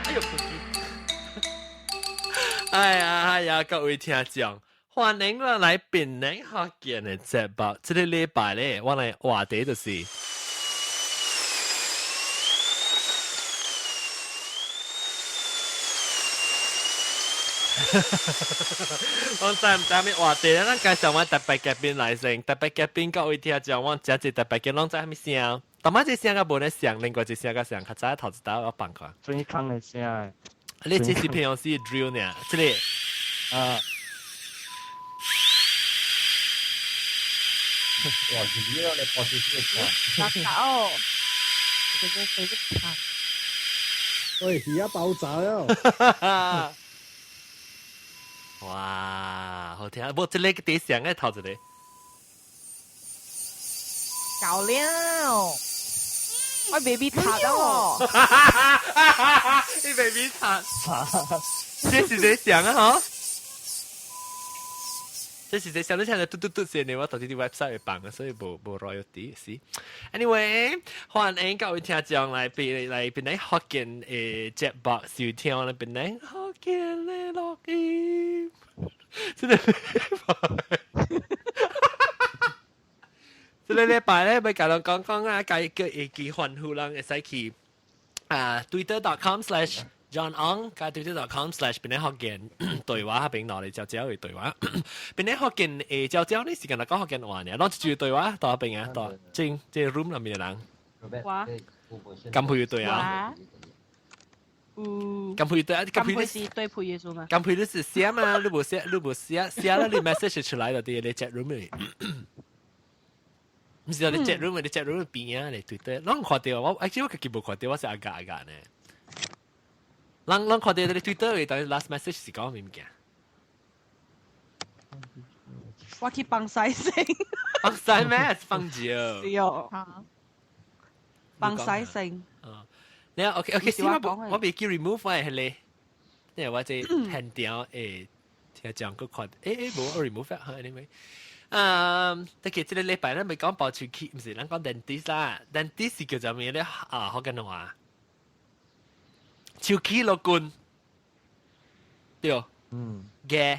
哎呦，哎呀哎呀，各位聽眾，歡迎來檳城福建的節目。這個禮拜咧，我來話題就是。我知毋知咩話題？咱介紹我特別嘉賓來先，特別嘉賓各位聽眾，我這一特別嘉賓攏知啥物聲？但仔這聲較無咧像，另外一聲較像，較早頭一道我放看。最坑的聲。你這是平常時 drill 呢？這個啊。哇！是你咯，你播少少垃圾哦，這個誰不看？喂，而家爆炸了！哇，好聽！無這個底聲嘅頭一個。搞了，我 baby 塔哦。你 baby 塔，這是誰聲啊？嗬？這是誰聲？你聽到嘟嘟嘟聲呢？我到底啲 website 會放啊，所以無 royalty 是。Anyway，歡迎各位聽眾來邊來檳城福建的節目收聽，來檳城福建的錄音。這個禮拜，這個禮拜咧，欲共人講講啊，該叫會記歡呼人會使去啊，twitter.com/JohnOng 佮 twitter.com/檳城福建對話，彼邊攞嚟招招的對話。檳城福建會招招你時間來講福建話呢，攏一句對話到邊啊？到進這 room 內面的人。哇！金佩對啊。有。金佩對啊，金佩是對配耶穌嘛？金佩你是寫嘛？你無寫，你無寫，寫了你 message 出來就佇你 chat room 裡。毋是你 chat room，你 chat room 邊啊？你對對，攏看著我，actually 我家己無看著，我是阿甲阿甲呢。人人看著你 Twitter 的，但是 last message 是講咩物件？我去放屎先。放屎咩？放尿。是哦。放屎先。啊，你 OK OK，先我我未記 remove 我係咧，因為我這現場會聽講個看，欸欸，無我 remove 啊，anyway。嗯，特別這個禮拜咱咪講保持期，毋是咱講 dentist 啦，dentist 是叫做咩咧？啊，福建話。手起落棍，對，嗯，嘅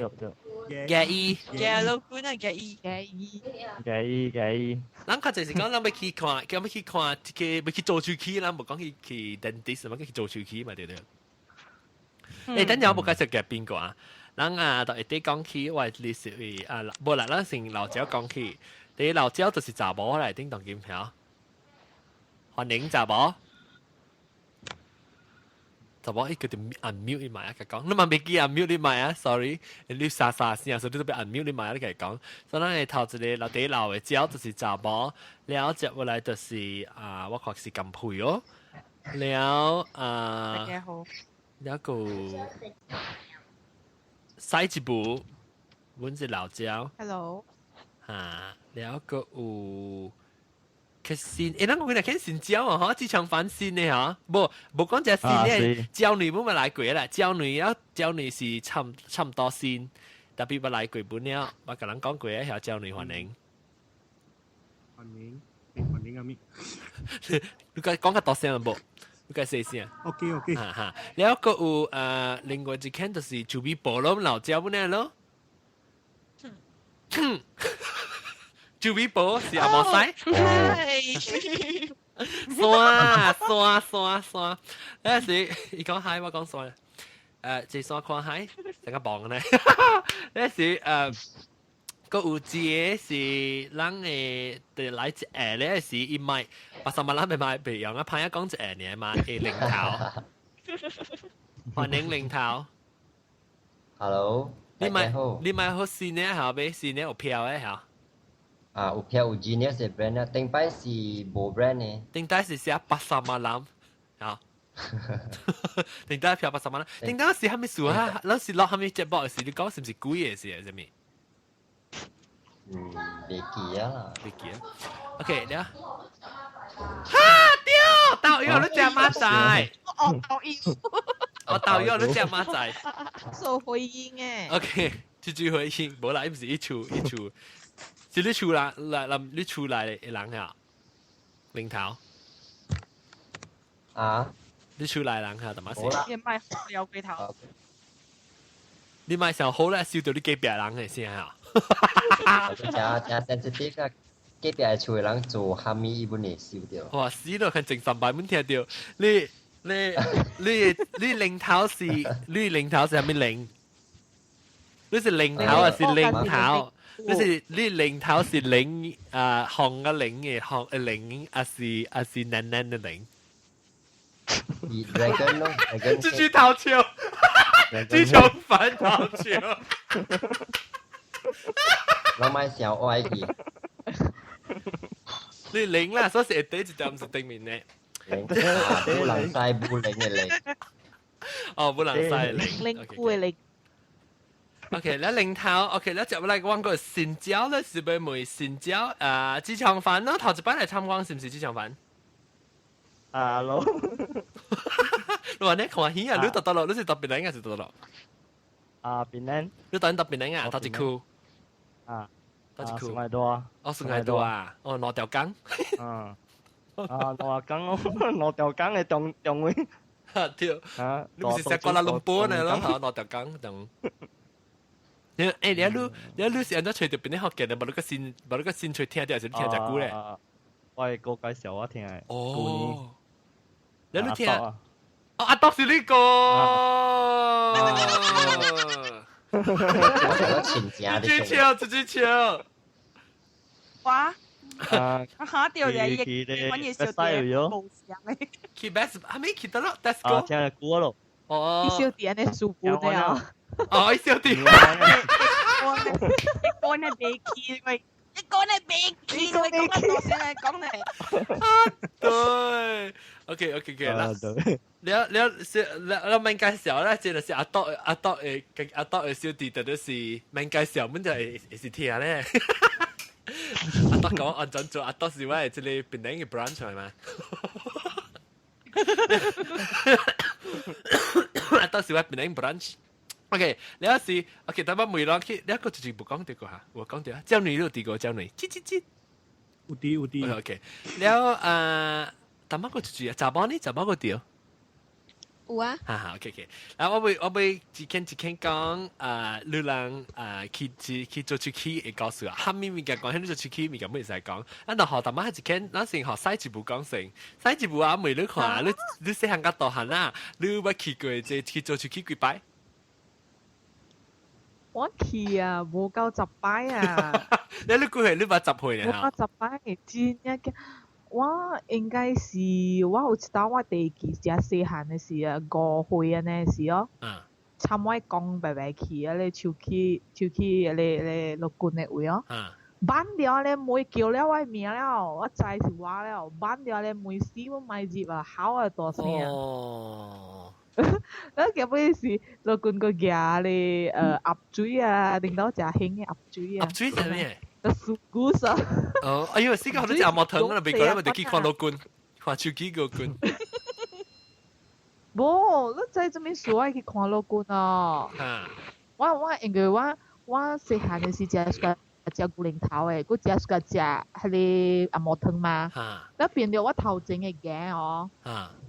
對嘅醫，嘅老官啊，嘅醫，嘅醫，嘅醫嘅醫。咱較濟是講咱欲去看，叫欲去看，這個欲去做手齒，咱無講去去 dentist，嘛去做手齒嘛，對對。欸，等陣我無介紹嘉賓個啊，咱啊，就會得講起，我你是為啊，無啦，咱先老趙講起，第一老趙就是查某來頂當金票，歡迎查某。查某伊叫做 unmute 你麥啊，佮講，你嘛袂記 unmute 你麥啊，sorry，你沙沙聲，所以你都欲 unmute 你麥啊，你共伊講。所以咱會頭一個老第老的鳥就是查某，了接落來就是啊，我看是金佩哦，了啊，大家好，了個洗一步，阮是老鳥，hello，哈，了個有。其實，欸，咱講起來新椒啊，嗬，職場翻新的嗬，無無講這新的，焦女本嘛來過啦，焦女啊，焦女是差差毋多新，特別捌來過本了，我共人講過啊，曉焦女歡迎。歡迎，歡迎阿咪。你講講較大聲無？你較細聲。 OK OK。哈哈，了閣有另外一間就是厝邊婆咯，老椒本了咯。厝邊婆是阿毛西。山山山山，嗰時伊講海，我講山。這山看海，成個棒呢。嗰時閣有一個是人的，就來一下咧是伊買，巴沙馬拉袂買袂用啊，歹仔講一下爾嘛，會零頭。歡迎零頭。 Hello，你買你買好新的嚇，買新的有票的嚇。啊，有票有 Genius 的 brand 啊，頂擺是無 brand 的。頂擺是寫巴沙馬蘭，嚇。頂擺票巴沙馬蘭，頂擺是啥物事啊？咱是錄啥物節目時，你講是毋是鬼的是啥物？嗯，袂記啊啦。袂記啊。OK，了。哈對，導遊你食馬仔。哦，導遊。我導遊你食馬仔。做回應誒。 OK，這句回應，無啦，伊毋是一厝一厝。是你厝啦，來來你厝內的人啊，零頭啊，你厝內人嚇，淡仔好啦你賣有幾頭？你賣上好咧，燒到你隔壁人嘅聲啊！真真 sensitive 啊！隔壁厝的人做蝦米，伊本會收到。哇！死咯，看整三百蚊聽到，你你你你零頭是，你零頭是啥物零？你是零頭還是零頭？你是你零頭是零啊，紅嘅零嘅紅嘅零，還是還是男男的零？ Dragon 咯，dragon。這句頭笑，這場反頭笑。我買小愛去。你零啦，所以是第一條唔是頂面的。零，不能使不靈嘅零。哦，不能使零。零嘅零。 OK，你零頭，OK，你接落來講個新椒咧，是要問新椒啊，志強飯咯，頭一擺來參觀是毋是志強飯？啊，老。你話你看戲啊，你到倒落，你是到檳城還是到倒落？啊，檳城。你到到檳城啊？佗一區？啊。佗一區？宋愛多。哦，宋愛多啊！哦，兩條江。嗯。啊，兩條江哦，兩條江的中中位。對。啊。你唔是食瓜拉倫坡呢咯？嚇，兩條江中。你欸，你你你你是按怎揣著邊啲學嘅？你無你個新無你個新揣聽著，還是你聽誠久咧？我係哥介紹我聽的。哦。你你聽？哦，阿獨是你個。我親情自己笑，自己笑。哇！啊哈！掉咧，伊揾嘢小弟無相嘅。去 best，還沒去到咯，Let's go。啊，聽下歌咯。哦。伊小弟按呢舒服的啊。哦，伊小弟。一個呢未去，喂，一個呢未去，喂，講得多聲嚟講嚟。啊，對。OK OK OK 啦。了了是了了免介紹啦，這就是阿獨阿獨的阿獨的小弟，就是免介紹，阮就會會是聽咧。阿獨講按怎做，阿獨是我的這個檳城的 branch 係嘛？阿獨是我檳城 branch。OK，了是 OK，等我問人去，你個就是無講著過嚇，有講著啊？焦女你有提過焦女？吱吱吱，有啲有啲。 OK，了啊，等我個就是啊，查某呢？查某個對？有啊。哈哈，OK OK，啊，我會我會一間一間講啊，你人啊去去去做出去會告訴啊，蝦米物件講，彼做出去物件會使講。啊，若學淡仔一間，咱先學細一步講先，細一步啊，問你看，你你細漢甲大漢啊，你捌去過這去做出去幾擺？我去啊，無夠十擺啊！你你幾歲？你捌十歲咧？無夠十擺，真正嘅。我應該是我有一擺我第記誠細漢的時啊，5歲按呢時哦。參我公伯伯去啊，咧手去手去迄個咧陸軍的位哦。挽掉咧門叫了我的名了，我知是我了。挽掉咧門死我莫入啊，吼啊大聲。哦。啊，結尾是陸軍閣舉咧鴨水啊，頂到誠興的鴨水啊。鴨水是咩？個蘇古啊！哦，哎呦，死個好多隻阿毛藤啊，別個你咪就去看陸軍，看手機個軍。無，你知做咩事我去看陸軍啊？我我因為我我細漢的時陣喜歡食牛奶頭的，閣食喜歡食彼個紅毛湯嘛。那變著我頭前的牙哦，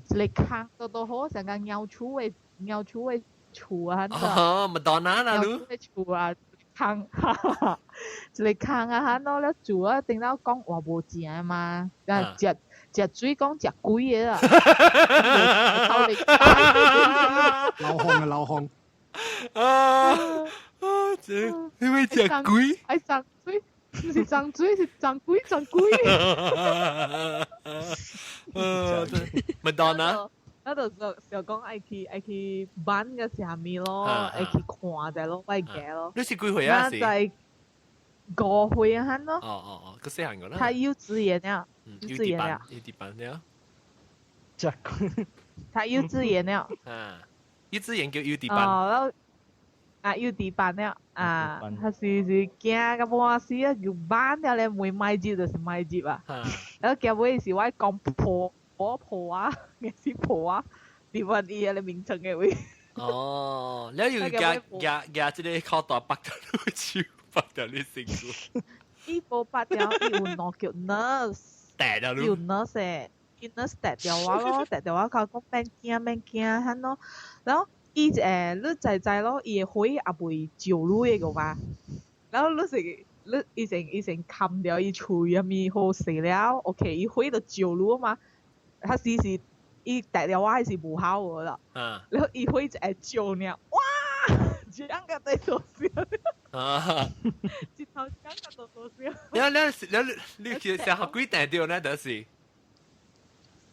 一個空都都好，像個鳥厝的鳥厝的厝啊，哦，麥當娜啦，鳥厝的厝啊。空，一個空啊！哈，喏了做啊，頂到講話無錢嘛，啊，食食水講食鬼的啦，流汗啊流汗，啊啊！這因為食鬼，愛長水，毋是長水，是長鬼長鬼。麥當娜。我就想想講愛去愛去玩個啥物咯，愛去看者咯，愛行咯。你是幾歲啊？是 5歲啊，咯。哦哦哦，閣細漢個啦。他幼稚園了，幼稚園了。幼稚班了。食鬼。他幼稚園了。啊，幼稚園叫幼稚班。哦，然後啊，幼稚班了啊，他是是驚到半死啊，又挽了咧，門莫入就是莫入啊。然後結尾是我講婆。婆婆啊，也是婆啊，佇阮伊個名稱的位。哦，你要夾夾夾這個靠大拔掉你手，拔掉你身軀。伊無拔掉，伊有兩叫 nurse。帶掉你。有 nurse 的， nurse 打電話咯，打電話佢講免驚免驚，咁咯，然後伊你知知咯，伊的火也未照你的個嘛，然後你是你伊先伊先冚掉伊喙啊物好勢了，OK，伊火就照你嘛，他時是伊打電話是無效的啦，然後伊火就會照呢，哇！這樣個對多笑，一頭這樣個多笑。你你你其實學幾定掉呢？就是。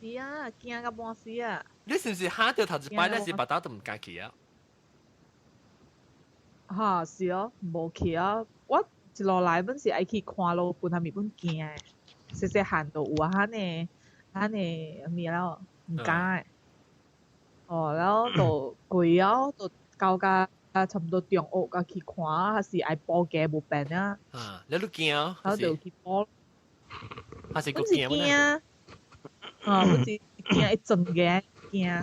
是啊，驚到半死啊！你是唔是嚇到頭一擺，你是腹肚都唔敢去啊？嚇，是哦，無去啊！我一路來本是愛去看路，本係咪本驚的，細細漢就有啊，哈呢哈呢咩了，唔敢的。哦，然後就攰啊，就到甲差不多中學甲去看，還是愛補假無變啊。啊，你都驚啊？然後就去補。還是本是驚啊，本是驚一陣嘅驚，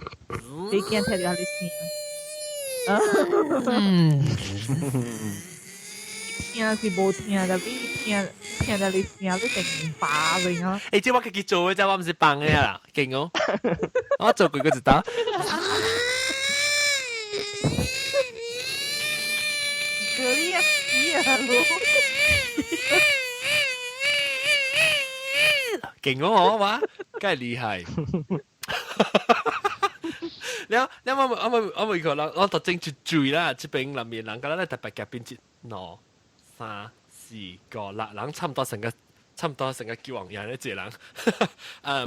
你驚聽到你聲。聽是無聽，但你聽聽到你聲，你定把面啊！欸，這我家己做的，這我毋是放的啦，勁哦！我做過個一道。可以啊，死啊！勁哦，我話，梗係厲害。了了我我我問佢啦，我特正一追啦，這邊內面人，敢若咧特別夾邊一、兩、三、四個六人，差唔多成個，差唔多成個救王爺咧一個人。嗯，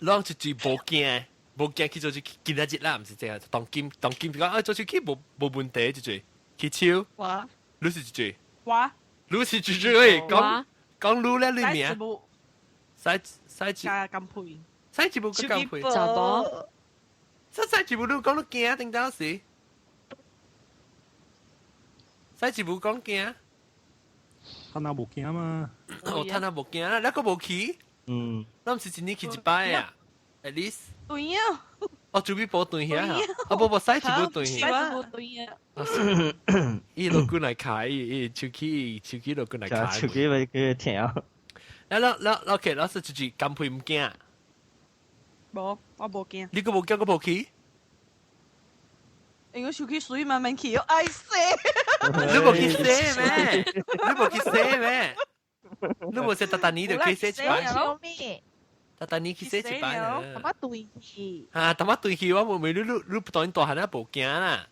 攏一追無驚，無驚去做去今仔日啦，毋是這樣，當今當今講啊，做出去無無問題，一追去手。我。你是一追。我。你是一追，講講你咧，你名。使使加金配。使一部個金配。查某。這使一部你講你驚定當時？使一部講驚？他那無驚嘛？哦，他那無驚啦，你閣無去？嗯。咱毋是一年去一擺啊？At least。對啊。哦，準備補斷遐啊？啊，無無，使一部斷遐。使一部斷啊。伊落過來開，伊手機手機落過來開。手機咪佢聽。啊，那那 OK，老師就是甘配毋驚。無，我無驚。你閣無驚，閣無去？因為手機水慢慢去，愛死。你無去洗咩？你無去洗咩？你無說榻榻米就去洗一擺。榻榻米去洗一擺。淡仔對去。啊，淡仔對去，我問問你，你你當大漢仔無驚啦？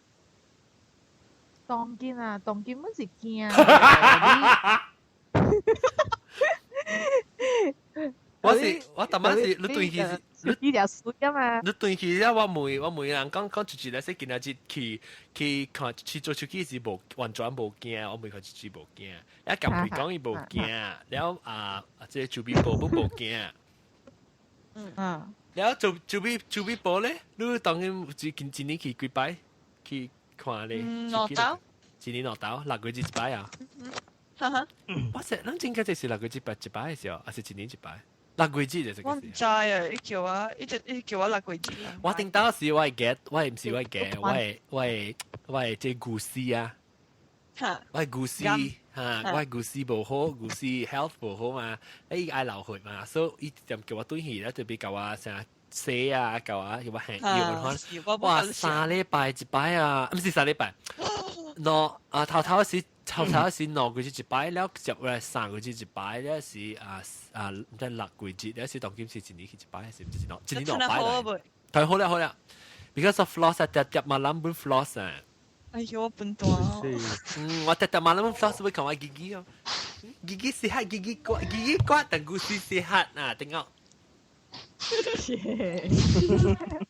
當今啊，當今本是驚。我是我淡仔是你對去是。你條水啊嘛！你對去了，我問我問人講講一一來說，今仔日去去看去做手機是無完全無驚，我問佢一句無驚，一撳佢講伊無驚，了啊這個周邊寶本無驚。嗯。了周周邊周邊寶咧，你當今近一年去幾擺去看咧？兩道。一年兩道，六個月一擺啊。哈哈。我說，咱應該這是六個月一擺一擺的時候，還是一年一擺？六月節就是。我唔知啊，伊叫我，伊就伊叫我六月節。我頂當時我會記，我唔是我會記，我會我會我會這故事啊。我係故事嚇，我係故事無好，故事 health 無好嘛，伊愛流血嘛，所以伊就叫我轉去咧，特別教我啥洗啊，教我叫我行藥，哇，三禮拜一擺啊，唔是三禮拜，喏啊頭頭時。頭頭是兩個月一擺，了接落來三個月一擺，了是啊啊唔知六個月，了是當今是一年去一擺，是唔是一年一年兩擺來？太好了好了，because of floss 啊，疊疊馬蘭本 floss 啊。哎呦，我笨蛋。嗯，我疊疊馬蘭本 floss 會看我吉吉哦，吉吉是黑，吉吉刮，吉吉刮，但故事是黑啊，點講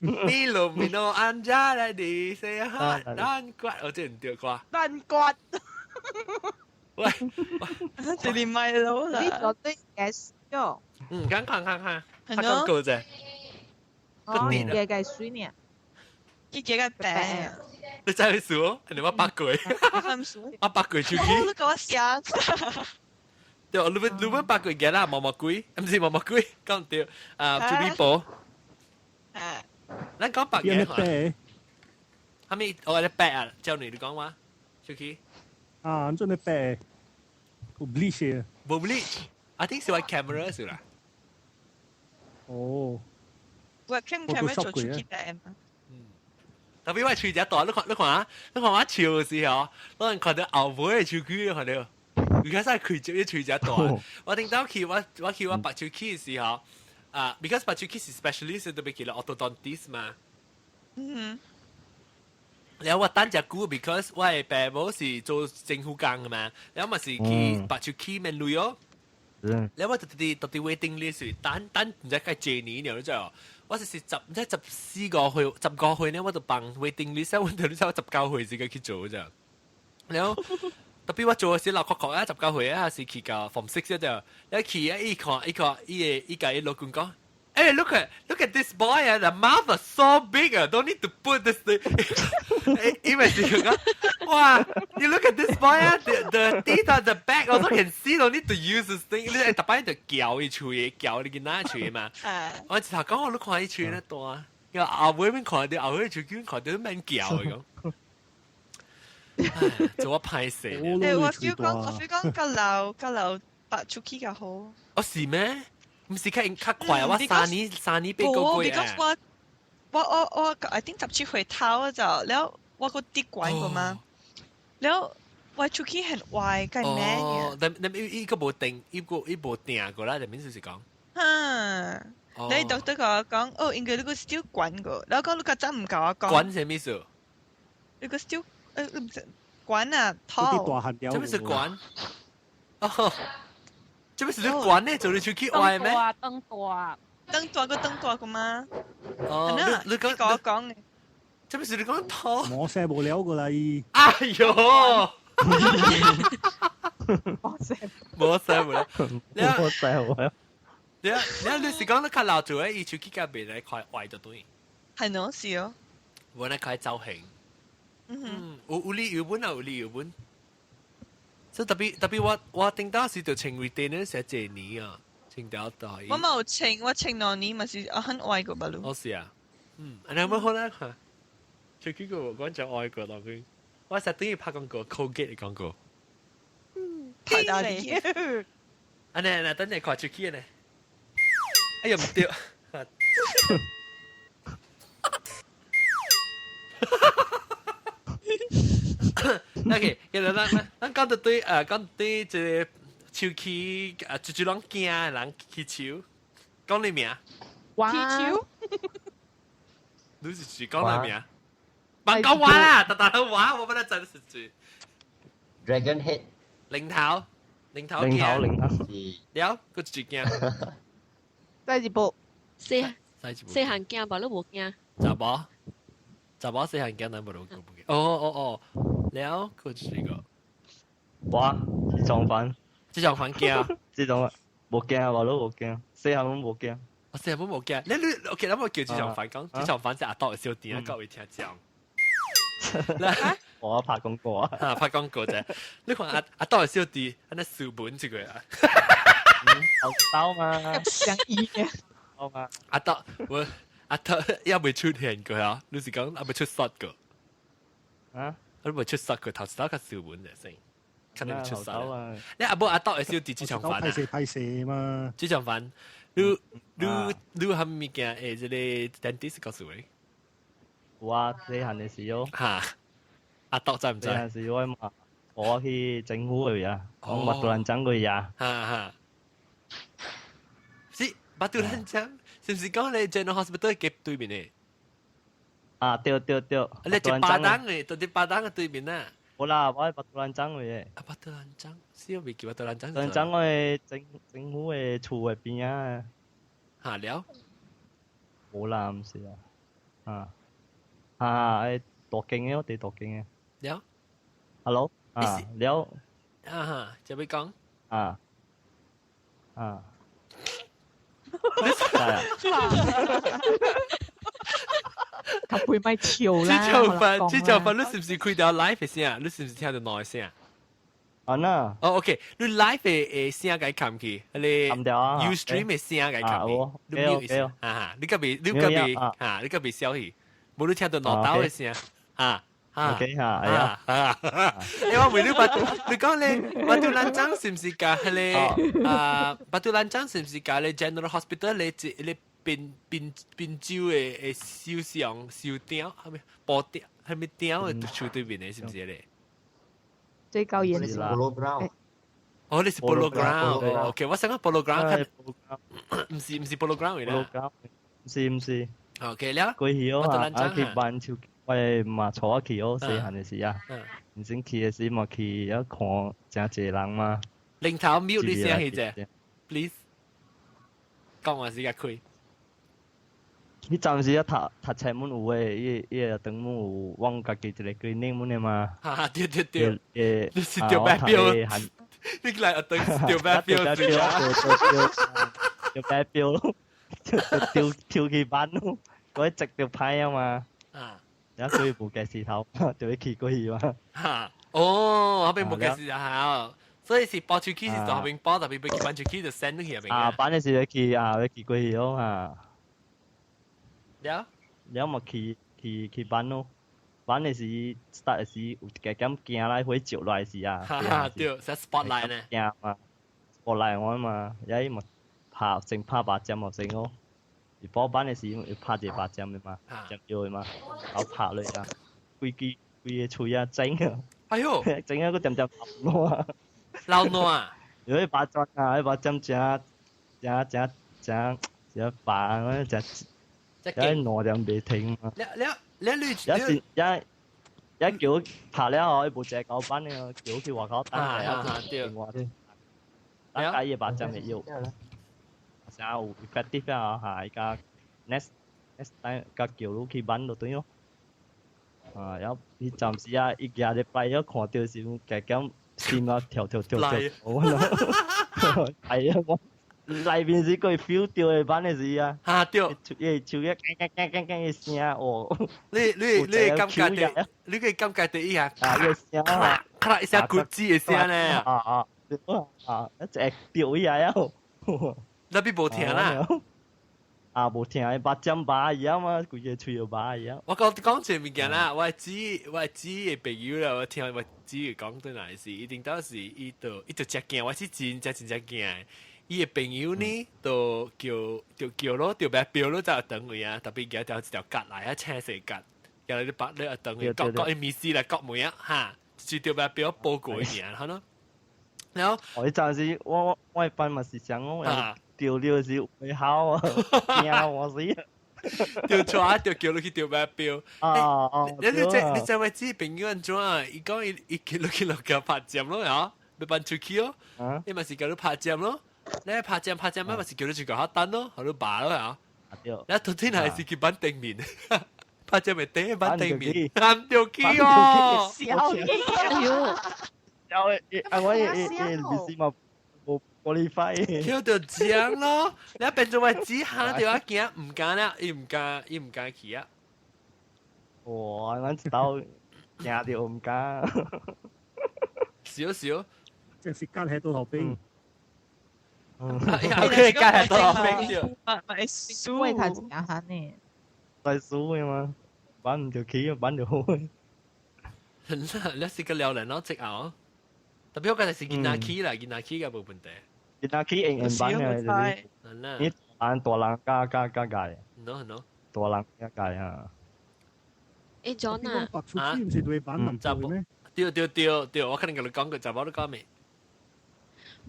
？Milo mino anjala di sehat dan kuat，我真唔對歌。dan kuat。喂，這裡買樓啦！你絕對嘅喲。嗯，講看看看，他講過啫。哦，你嘅水呢？佢幾個白？你真係數？你話八句？我八句手機。你給我寫。對，你們你們八句嘅啦，毛毛鬼，唔是毛毛鬼，講對啊，朱比波。啊。咱講白嘅嚇。係咪我哋白啊？教你你講話，手機。啊，真係白，有 bleach 嘅。無 bleach，I think 是我 camera 是啦。哦。我 claim 佢咩做手機病嘛？特別我喙只大，你看你看啊，你看我笑嘅時候，我人看到後尾嘅手機，看到，而家真係開隻喙只大。我頂到去我我去我拔手機嘅時候，啊，because 拔手機是 specialist 特別叫做 orthodontist 嘛。然後我等隻久，because 我嘅爸母是做政府工嘅嘛，然後嘛是去拔手機免鐳哦。然後我就佇佇 waiting list 等等唔知該幾年了，你知哦。我是是十唔知14個歲，10個歲呢，我就放 waiting list，我就你知我19歲先去做咋。然後特別我做嘅時，老確確啊，19歲啊，是去到 form six 就，一去啊，伊看伊看伊個伊共伊老公講。Hey, look at this boy 啊，the mouth is so big 啊，don't need to put this thing。因為是講，哇，you look at this boy 啊，the teeth at the back also can see, don't need to use this thing。你特擺就撬伊喙，撬你囡仔喙嘛。我一頭講我都看伊喙咧大，因為後尾面看到後尾喙見看到免撬嘅講。做我歹勢。誒，我 feel 講，我 feel 講較老較老拔出去較好。哦，是咩？唔是較較快啊！我3年3年8個月啊！我我我我 I think 17歲頭就了，我個滴管過嘛，了我出去很歪，該咩？哦，但但伊個無定，伊個伊無定過啦，就面就是講。嗯，你讀得個講，哦，應該你個 still 管過，然後講你較早唔夠我講。管什麼意思？你個 still 唔是管啊，頭。什麼是管？哦。這不是你管呢？做你出去外咩？燈大，燈大個燈大個嘛？哦，你你講我講嘅，這不是你講頭？我寫無了過嚟。哎呦！我寫冇寫無了，冇寫無了。你你你是講你較老做嘅，伊手機較袂來快壞就對。係喏，是哦。我來開造型。嗯，有有理由本啊，有理由本。所以特別特別我我頂到時就穿 retainer 成這年啊，穿到大。我冇穿，我穿2年嘛是啊很愛過吧嚕。哦是啊，嗯，你有冇好啦？出去個我講就愛過落去，我成日等於拍廣告，Colgate 嘅廣告。嗯，拍大啲。啊，呢呢，等你看出去呢。哎呀唔對。OK，其實咱咱講到對誒，講對這個手機啊，就就攏驚人起手，講你名。起手？你是是講你名？別講話啦，特特話，我本來真是住。 Dragon Head。零頭，零頭零頭零頭。了，個就驚。再一步。細細漢驚吧，你無驚？查某，查某細漢驚，咱無攏無驚。哦哦哦。了，佢就是個。我這種煩，這種煩驚，這種無驚，我都無驚，細漢攏無驚。我細漢攏無驚，你你 OK，咱我叫這種煩講，這種煩是阿多的小弟啊，各位聽講。我拍廣告啊，啊拍廣告啫。你看阿阿多的小弟，安尼書本這個啊。後兜嘛。想醫嘅。好嘛。阿多我阿多也未出現過啊，你是講也未出術過？啊？你未出術過，頭先較書本就先。肯定出術。你阿母阿多會小弟這場飯啊？派蛇派蛇嘛。這場飯，你你你有啥物件？誒，這個 dentist 告訴你。有啊，細漢的時候。哈。阿多知唔知？細漢時我嘛，我去政府的啊，講巴杜蘭長過呀。哈哈。是巴杜蘭長，是唔是講你 General Hospital 隔對面的？啊，對對對。你一巴當的，到底巴當的對面啊？無啦，我喺巴杜蘭長的。啊，巴杜蘭長，是我未記巴杜蘭長。蘭長我的政政府的厝的邊啊。哈了？無啦，毋是啊。啊啊，誒，大間的，我佇大間的。了。 Hello，啊，了。啊哈，就欲講。啊。啊。佢會咪笑啦？這場飯，這場飯，你是唔是開條 live 的聲？你是唔是聽到內聲？啊那。哦，OK，你 live 的的聲該冚去，你 Ustream 的聲該冚去，你 mute 一下，啊，你個別，你個別，啊，你個別消去，無你聽到內兜的聲，啊。 OK 哈，哎呀，啊，欸，我問你巴杜，你講咧巴杜蘭長是唔是甲彼個啊？巴杜蘭長是唔是甲咧 General Hospital 咧一咧檳檳檳酒的的首相首長，係咪布雕係咪雕的厝對面的，是毋是咧？最高嚴是 Polo Ground。哦，你是 Polo Ground，OK，我想講 Polo Ground，毋是毋是 Polo Ground 嚟啦。毋是毋是。 OK 了。過去哦，啊去挽手，我嘛帶我去哦，細漢的時啊，唔先去的時嘛去，一看誠濟人嘛。領頭 mute 你聲去者，please。講話時間開。你暫時一讀讀冊滿有的，伊伊個長滿有往家己一個 clinic 滿的嘛。哈，對對對。你是掉白表？你來學堂掉白表？掉掉白表，掉跳去班咯，嗰啲直掉歹啊嘛。啊。然後佢無計時頭，就會去過去嘛。哈，哦，後邊無計時頭，所以是包出去是後邊包，特別被搬出去就 send 去後邊。啊，搬的時去啊，去過去咯啊。了，了嘛去去去搬咯，搬的時 start 的時有加減驚來火照來時啊。哈哈，對，set spotlight 呢。驚嘛，spotlight 我嘛，也嘛拍先拍白針嘛先哦。伊報班的時會拍一個白針的嘛，針藥的嘛，然後拍落啊，規支規個喙啊整啊。哎喲，整啊個點點流涎啊。流涎啊！有啲白針啊，啲白針真真真真真白，真真兩點袂停嘛。了了了你，一是一一叫拍了後，伊無一個交班的，叫去外口等啊，對。等解伊白針的藥。啥有 effective 啊？嚇！伊家 next next time 甲叫你去挽就對咯。啊，然後伊暫時啊，伊舉日拜咗看到時，加減心啊跳跳跳跳，我係啊，我內面是個 feel 到的挽的時啊。嚇對。伊手一鏘鏘鏘鏘鏘的聲哦。你你你感覺到？你個感覺到伊啊？啊，伊聲啊，咔一聲骨子的聲咧。啊啊啊！一隻掉起來啊！那邊無聽啦，啊無聽，目針拔一樣嘛，規個喙又拔一樣。我講講一個物件啦，我姊我姊的朋友啦，我聽我姊講對來是，一定當時伊就伊就食驚，我是真正真正驚。伊的朋友呢，就叫就叫咯，就白標咯，就等位啊，特別舉條一條格來啊，青色格，叫你白你等位，各各伊意思來各每啊，哈，就條白標報過一年，好咯。然後我暫時我我一般嘛是想我。掉了是會好啊，驚我死！掉錯啊，掉叫你去掉白標。啊啊！你你這你這位姊朋友按怎？伊講伊伊叫你去落腳拍針咯，嚇，欲搬出去哦。伊嘛是叫你拍針咯，你拍針拍針，嘛是叫你去個下單咯，予你拔咯，嚇。對。你昨天還是去板頂面，拍針咪頂板頂面，啱掉去哦。笑死！哎呦！有啊，我伊伊伊是嘛？玻璃肺，跳到漿咯，你變做我只嚇到我驚，唔敢啦，伊唔敢，伊唔敢去啊。哇！我知道驚到唔敢。少少，即係隔喺到後邊。 OK，隔喺到後邊。咪輸，為他真嚇呢。在輸嘅嘛，板唔就起，板就好。你是個撩人咯，直熬。特別我覺得是囡仔起啦，囡仔起嘅無問題。囡仔起用用板嘅，就是你按大人加加加加嘅。喏喏。大人加加啊。欸，John 啊。白出去唔是對板唔對咩？對對對對，我可能共你講過，查某你講未？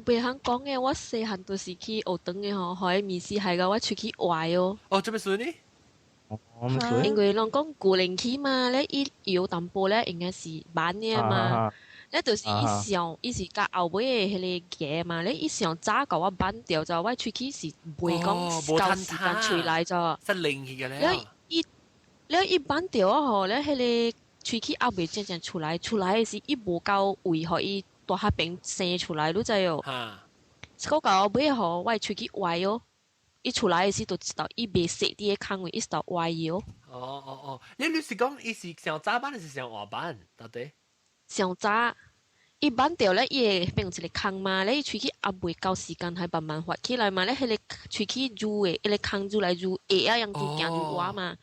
袂曉講嘅，我細漢都是去學堂嘅吼，予伊面試害到我喙齒歪哦。哦，做咩事呢？因為攏講舊年去嘛，咧伊搖淡薄咧，應該是慢嘅嘛。咧就是伊上，伊是較後尾的彼個牙嘛，咧伊上早共我挽掉就，我喙齒是袂講夠時間喙來就。失靈去嘅咧。了伊，了伊挽掉吼，咧彼個喙齒還袂正正出來，出來的時伊無夠位，予伊大下邊生出來，你知哦？個到尾吼，我喙齒歪哦，伊出來的時就知道伊袂踅佇个空位，伊是頭歪哦。哦哦哦，你你是講伊是上早挽，還是上晚挽？到底？上早，伊挽掉咧，伊會變一個空嘛，咧伊喙齒猶未夠時間，還慢慢發起來嘛，咧彼個喙齒愈的，彼個空愈來愈下啊，樣愈行愈歪嘛。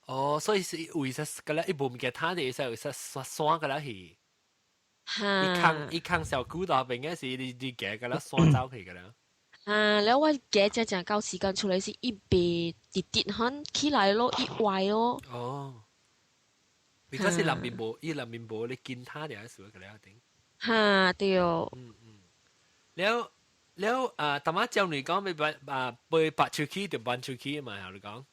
哦，所以是為啥個咧？伊無物件攤佇，使為啥刷刷個咧去？哈！伊空伊空小骨頭邊個是你你行個咧刷走去個咧。啊，了我加正正夠時間出來是伊袂直直很起來咯，伊歪咯。哦，because 是內面無，伊內面無你見他的時候，個了定。哈，對。嗯嗯，了了啊，頭仔教你講欲搬啊，被拔出去就搬出去嘛，你講。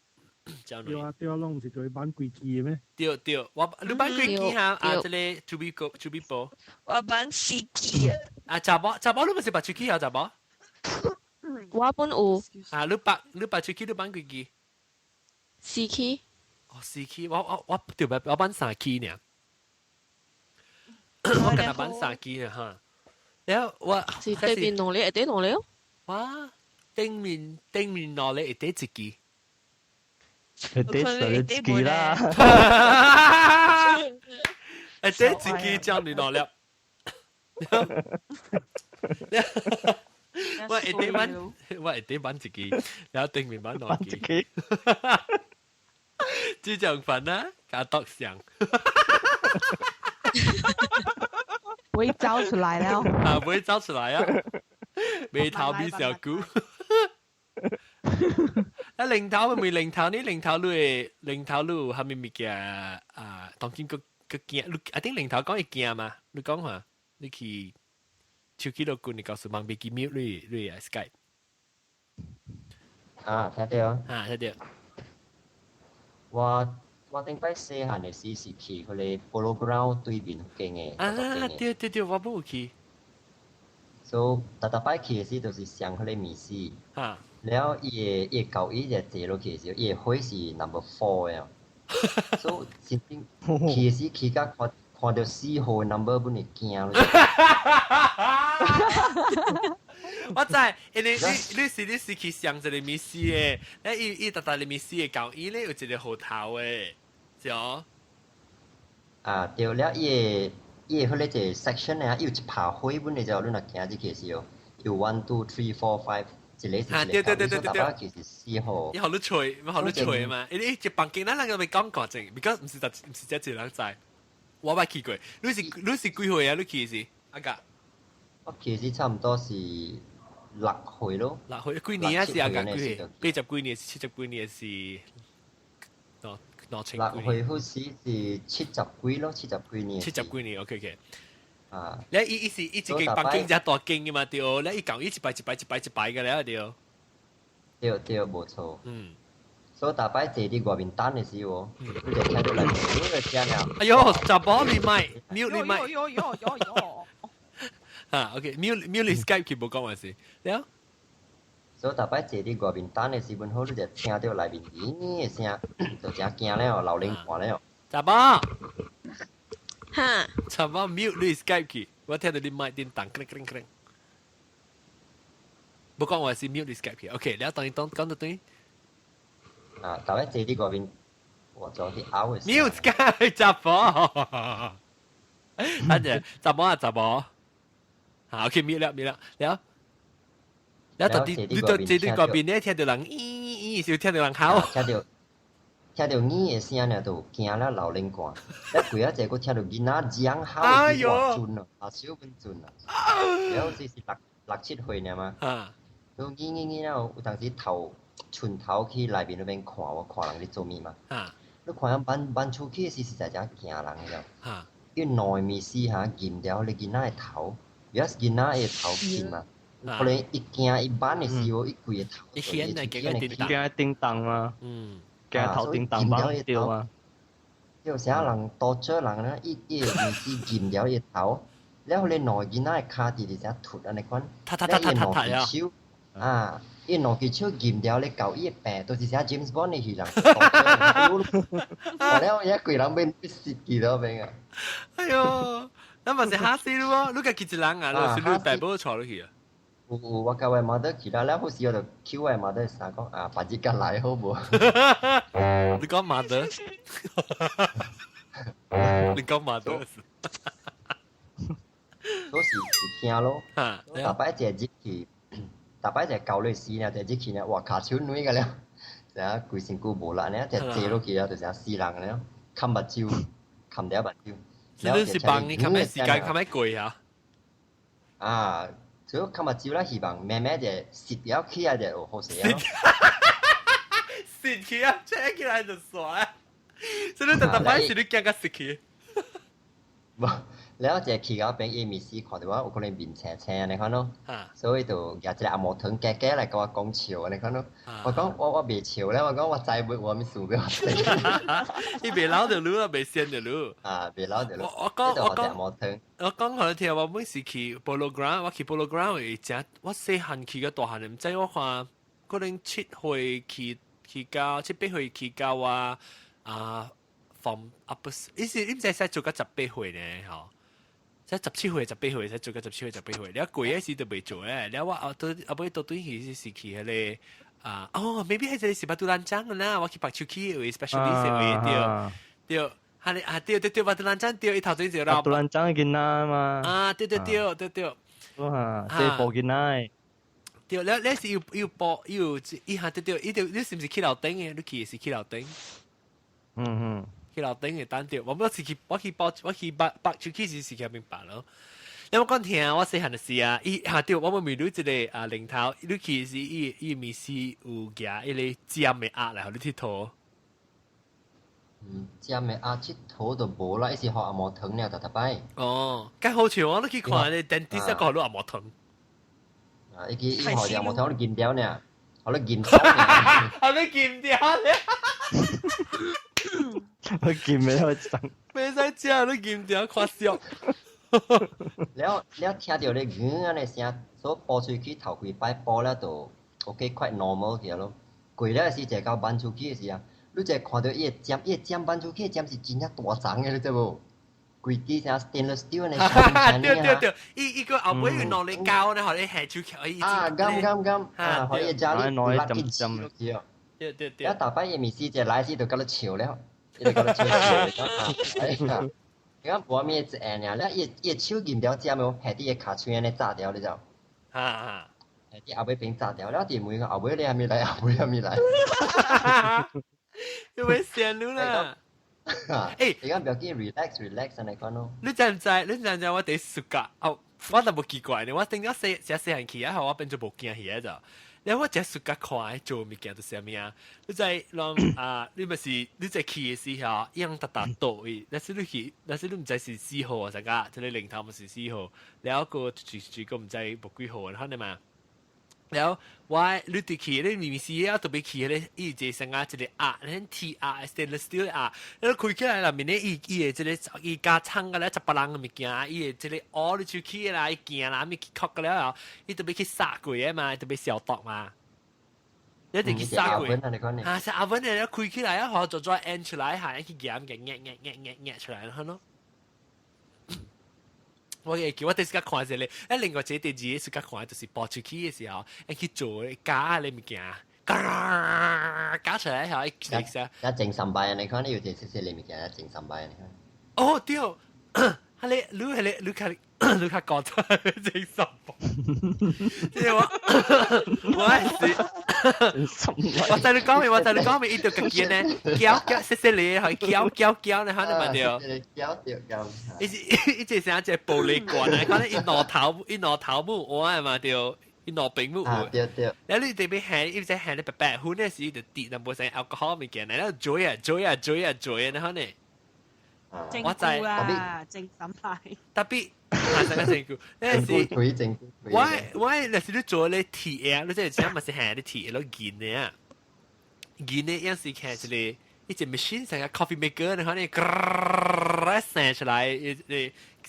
對啊對啊，攏毋是叫伊搬幾支的咩？對對，我你搬幾支哈？啊，這個豬鼻哥豬鼻波。我搬四支啊。啊，查某查某你毋是拔出去啊？查某。我本有。啊，你拔你拔出去你搬幾支？四支。哦，四支，我我我對我搬三支呢。我今日搬三支呢哈。了我是對面兩粒，下底兩粒。哇，頂面頂面兩粒，下底一支。下底就一支啦。下底一支將你兩粒。我下底搬，我下底搬一支，然後頂面搬兩支。這種煩啊，加獨上。不會走出來了。啊，不會走出來啊！眉頭比小姑。啊，零頭咪零頭呢？零頭你會零頭你有啥物物件啊？當今閣閣驚，你啊頂零頭講會驚嘛？你講下，你去手機落滾，你告訴望袂記 mute 你你 Skype。啊，聽到。啊，聽到。我我頂擺細漢的時是去彼个 Polo Ground 對面間的。啊，對對對，我無去。所以，逐逐擺去的時，就是上彼个面試。哈。了，伊的伊的交椅就坐落去的時候，伊的號是 number four 的。所以真正去的時，去甲看看著四號 number 本會驚。我知，因為你你是你是去上一个面試的，咧伊伊逐逐个面試的交椅咧有一個號頭的，是哦。啊，對了，伊的伊的彼個一個 section 啊，伊有一排火本的就你若行入去的時候，有 one two three four five。一個是一個，對對對對對對，其實四號。伊予你揣，予你揣嘛？伊一房間咱人個未講過正，because 毋是毋是這一個人知。我捌去過，你是你是幾歲啊？你去時阿甲？我去時差毋多是六歲咯。六歲幾年啊？是阿甲幾歲？八十幾年是七十幾年是？兩千六歲好似是七十幾咯，七十幾年。七十幾年，OK OK。啊！你伊伊是伊一間房間遮大間的嘛對，你伊講伊一排一排一排一排个了對。對對，無錯。嗯。所以逐擺坐佇外面等的時候，你就聽到內面有聲了。哎喲，查某你莫 mute 你莫。喲喲喲喲喲。哈，OK，mute mute 你 Skype 去無講話是了。所以逐擺坐佇外面等的時陣好，你就聽到內面咦的聲，就誠驚了，流冷汗了。查某。哈！查某 mute 你 Skype 去，我聽到你麥叮當，叮叮叮。無講話是 mute 你 Skype 去，OK，了當當講到對。啊，逐擺坐佇外面，我做去拗的。 mute Skype 查某，等陣查某啊查某，好，OK mute 了 mute 了，了。了到底你到坐佇外面咧，聽到人咦咦，就聽到人哭。聽到。聽著耳的聲爾就驚了流冷汗，了過仔濟閣聽著囡仔嚷吼，哇準咯，阿手本準啊！了這是六六七歲爾嘛，都耳耳耳了，有當時頭伸頭去內面那邊看，我看人咧做物嘛。你看人搬搬出去時實在誠驚人了。因為兩个物絲哈撳掉你囡仔的頭，也是囡仔的頭輕嘛。可能一驚一扳的時候，伊規个頭。一顯啊，驚叮當嘛。嗯。驚頭叮當板掉啊！有啥人多少人咧？伊伊個物絲撳掉伊個頭，了後咧兩個囡仔的跤佇佇遮突按呢款，了伊兩隻手啊，伊兩隻手撳掉咧，搞伊個病，都是啥 James Bond 的戲人。了伊規人變死去了變啊！哎喲，那嘛是嚇死你喎！你家己一人啊？你是你爸母帶你去啊？有有，我佮我 mother 去啦，了好時我就求我 mother 啥講啊，別日佮來好無？你講 mother？你講 mother？都是是驚咯。逐擺一入去，逐擺一交落死呢，一入去呢，哇，跤手軟個了，知影規身軀無力呢，一坐落去了就成死人了，冚目睭，冚掉目睭。你是幫你冚咩時間冚咩過啊？啊！所以我琴日照啦，希望慢慢就蝕了起來就好勢啊。蝕起啊，扯起來就煞。所以你特特擺是你驚甲蝕去。無，了一去到邊伊面試看到我有可能面青青按呢款咯，所以就舉一個紅毛糖加加來共我講笑按呢款咯。我講我袂笑咧，我講我知袂有啥物事欲我說。伊袂老著你啊，袂先著你。啊，袂老著你。我講我講予你聽，我每次去 Polo Ground，我去 Polo Ground 會食，我細漢去甲大漢，毋知我看可能7歲去到7、8歲去到啊啊。放啊不是，伊是你毋知使做到十八歲呢吼，使17歲18歲，使做到17歲十八歲。了過的時就袂做咧，了我後到後尾倒轉去是去彼个啊哦，maybe 彼個是 Batu Lanchang 啦，我去白手去位 specialist 位對對，哈你啊對對對，Batu Lanchang 對，伊頭前就 Batu Lanchang 囡仔嘛。啊對對對對對。哇，這部囡仔。對，了你是有有報有伊下對對，伊就你是毋是去樓頂的？你去是去樓頂？嗯嗯。去樓頂會等著，我冇是去，我去報，我去白白出去時是去明白咯。你我講聽，我細漢的時啊，伊下對，我問你一個啊零頭，你去時伊伊面是有舉一个尖的鴨來予你𨑨迌。嗯，尖的鴨𨑨迌就無啦，伊是予紅毛糖爾，逐逐擺。哦，較好笑，我都去看咧，dentist 個予你紅毛糖。啊，伊去伊予紅毛糖你飲掉爾，予你飲爽爾。予你飲掉爾。我見咩去整？袂使食，你飲掉看笑。了了聽著咧嗯按呢聲，所以補喙齒頭幾擺補了就 OK quite normal 去咯。過了時一個挽出去的時啊，你一看著伊的尖，伊的尖挽出去的尖是真正大層的，你知無？規支像 stainless steel 按呢。對對對，伊伊個後尾有兩個膠呢，予你下手起。啊，啱啱啱，啊，予伊加你拉去尖落去哦。對對對。了逐擺伊面試一來時就共你笑了。伊就共你笑笑，講哎呀，伊講無啥物一按爾，了伊伊手撳掉尖哦，下伫伊跤喙按呢紮掉，你知無？哈哈。下伫後尾邊紮掉，了佇問講後尾你還未來，後尾還未來。因為線路啦。欸，伊講不要緊，relax relax 按呢款咯。你知毋知？你知毋知我佇暑假哦，我都無奇怪呢。我頂咗細細細漢去啊，我變做無驚去啊就。然後我食暑假看做物件就是啥物啊？你知攏啊？你毋是你在去的時候，用沓沓倒去，但是你去，但是你毋知是四號啊，啥個？這个零頭毋是四號，然後個就就個毋知無幾號，可能嘛？然後我你佇去，你明明是啊，特別去咧，伊一個啥啊，一個鴨，恁鐵鴨，stainless steel 鴨，你開起來內面咧，伊伊的這个伊加倉個咧，十八人的物件，伊的這个烏你出去啦，伊行啦，物去吸個了後，伊特別去殺過的嘛，特別消毒嘛。你直去殺過，啊，是阿文的，你開起來啊，好做做按出來，下去夾嘅，壓壓壓壓壓出來，好咯。我會記，我第時間看一個，誒，另外一個第二個時間看就是播出去的時候，會去做加你物件，加出來後，一一整三擺，你看你有一個細細物件，一整三擺，你看。哦對，哈你你係你你較你較高出整三擺，即係我我是我在你講咩？我在你講咩？伊就家己呢，攪攪細細粒，係攪攪攪呢，可能嘛對。攪對攪。伊是伊這啥一個玻璃罐啊，可能伊兩頭伊兩頭母我嘛對，伊兩邊母。啊對對。然後你這邊行，伊在行咧白白粉的時就滴淡薄仔 alcohol 物件，然後嘴啊嘴啊嘴啊嘴啊，然後呢。我知啦，正審派。特別啊，成個整蠱，那是我我若是你做咧鐵啊，你這個嘛是行咧鐵咯銀的啊，銀的樣是看一個一隻 machine 成個 coffee maker，然後呢，生出來一個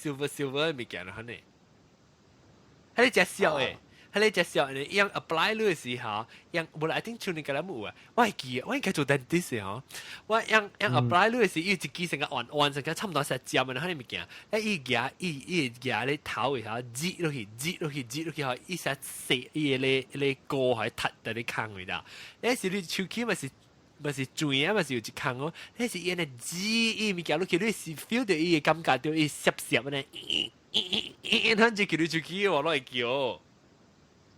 silver silver 物件，然後呢，彼個誠俗的。彼個誠俗的，用 apply 你的時候，用無啦，I think 像你個人有啊，我會記，我應該做 dentist 吼，我用用 apply 你的時，伊一支成個彎彎成個差不多是尖的，彼個物件，伊舉伊伊舉咧頭的時候，擠落去，擠落去，擠落去，吼，伊成細伊個咧咧膏還踢佇咧空位啦，那時你手起嘛是。嘛是轉啊，嘛是有一空哦。那是伊按呢擠伊物件落去，你是 feel 到伊的感覺到伊濕濕按呢，咦咦咦，咱就叫你出去，我攏會叫。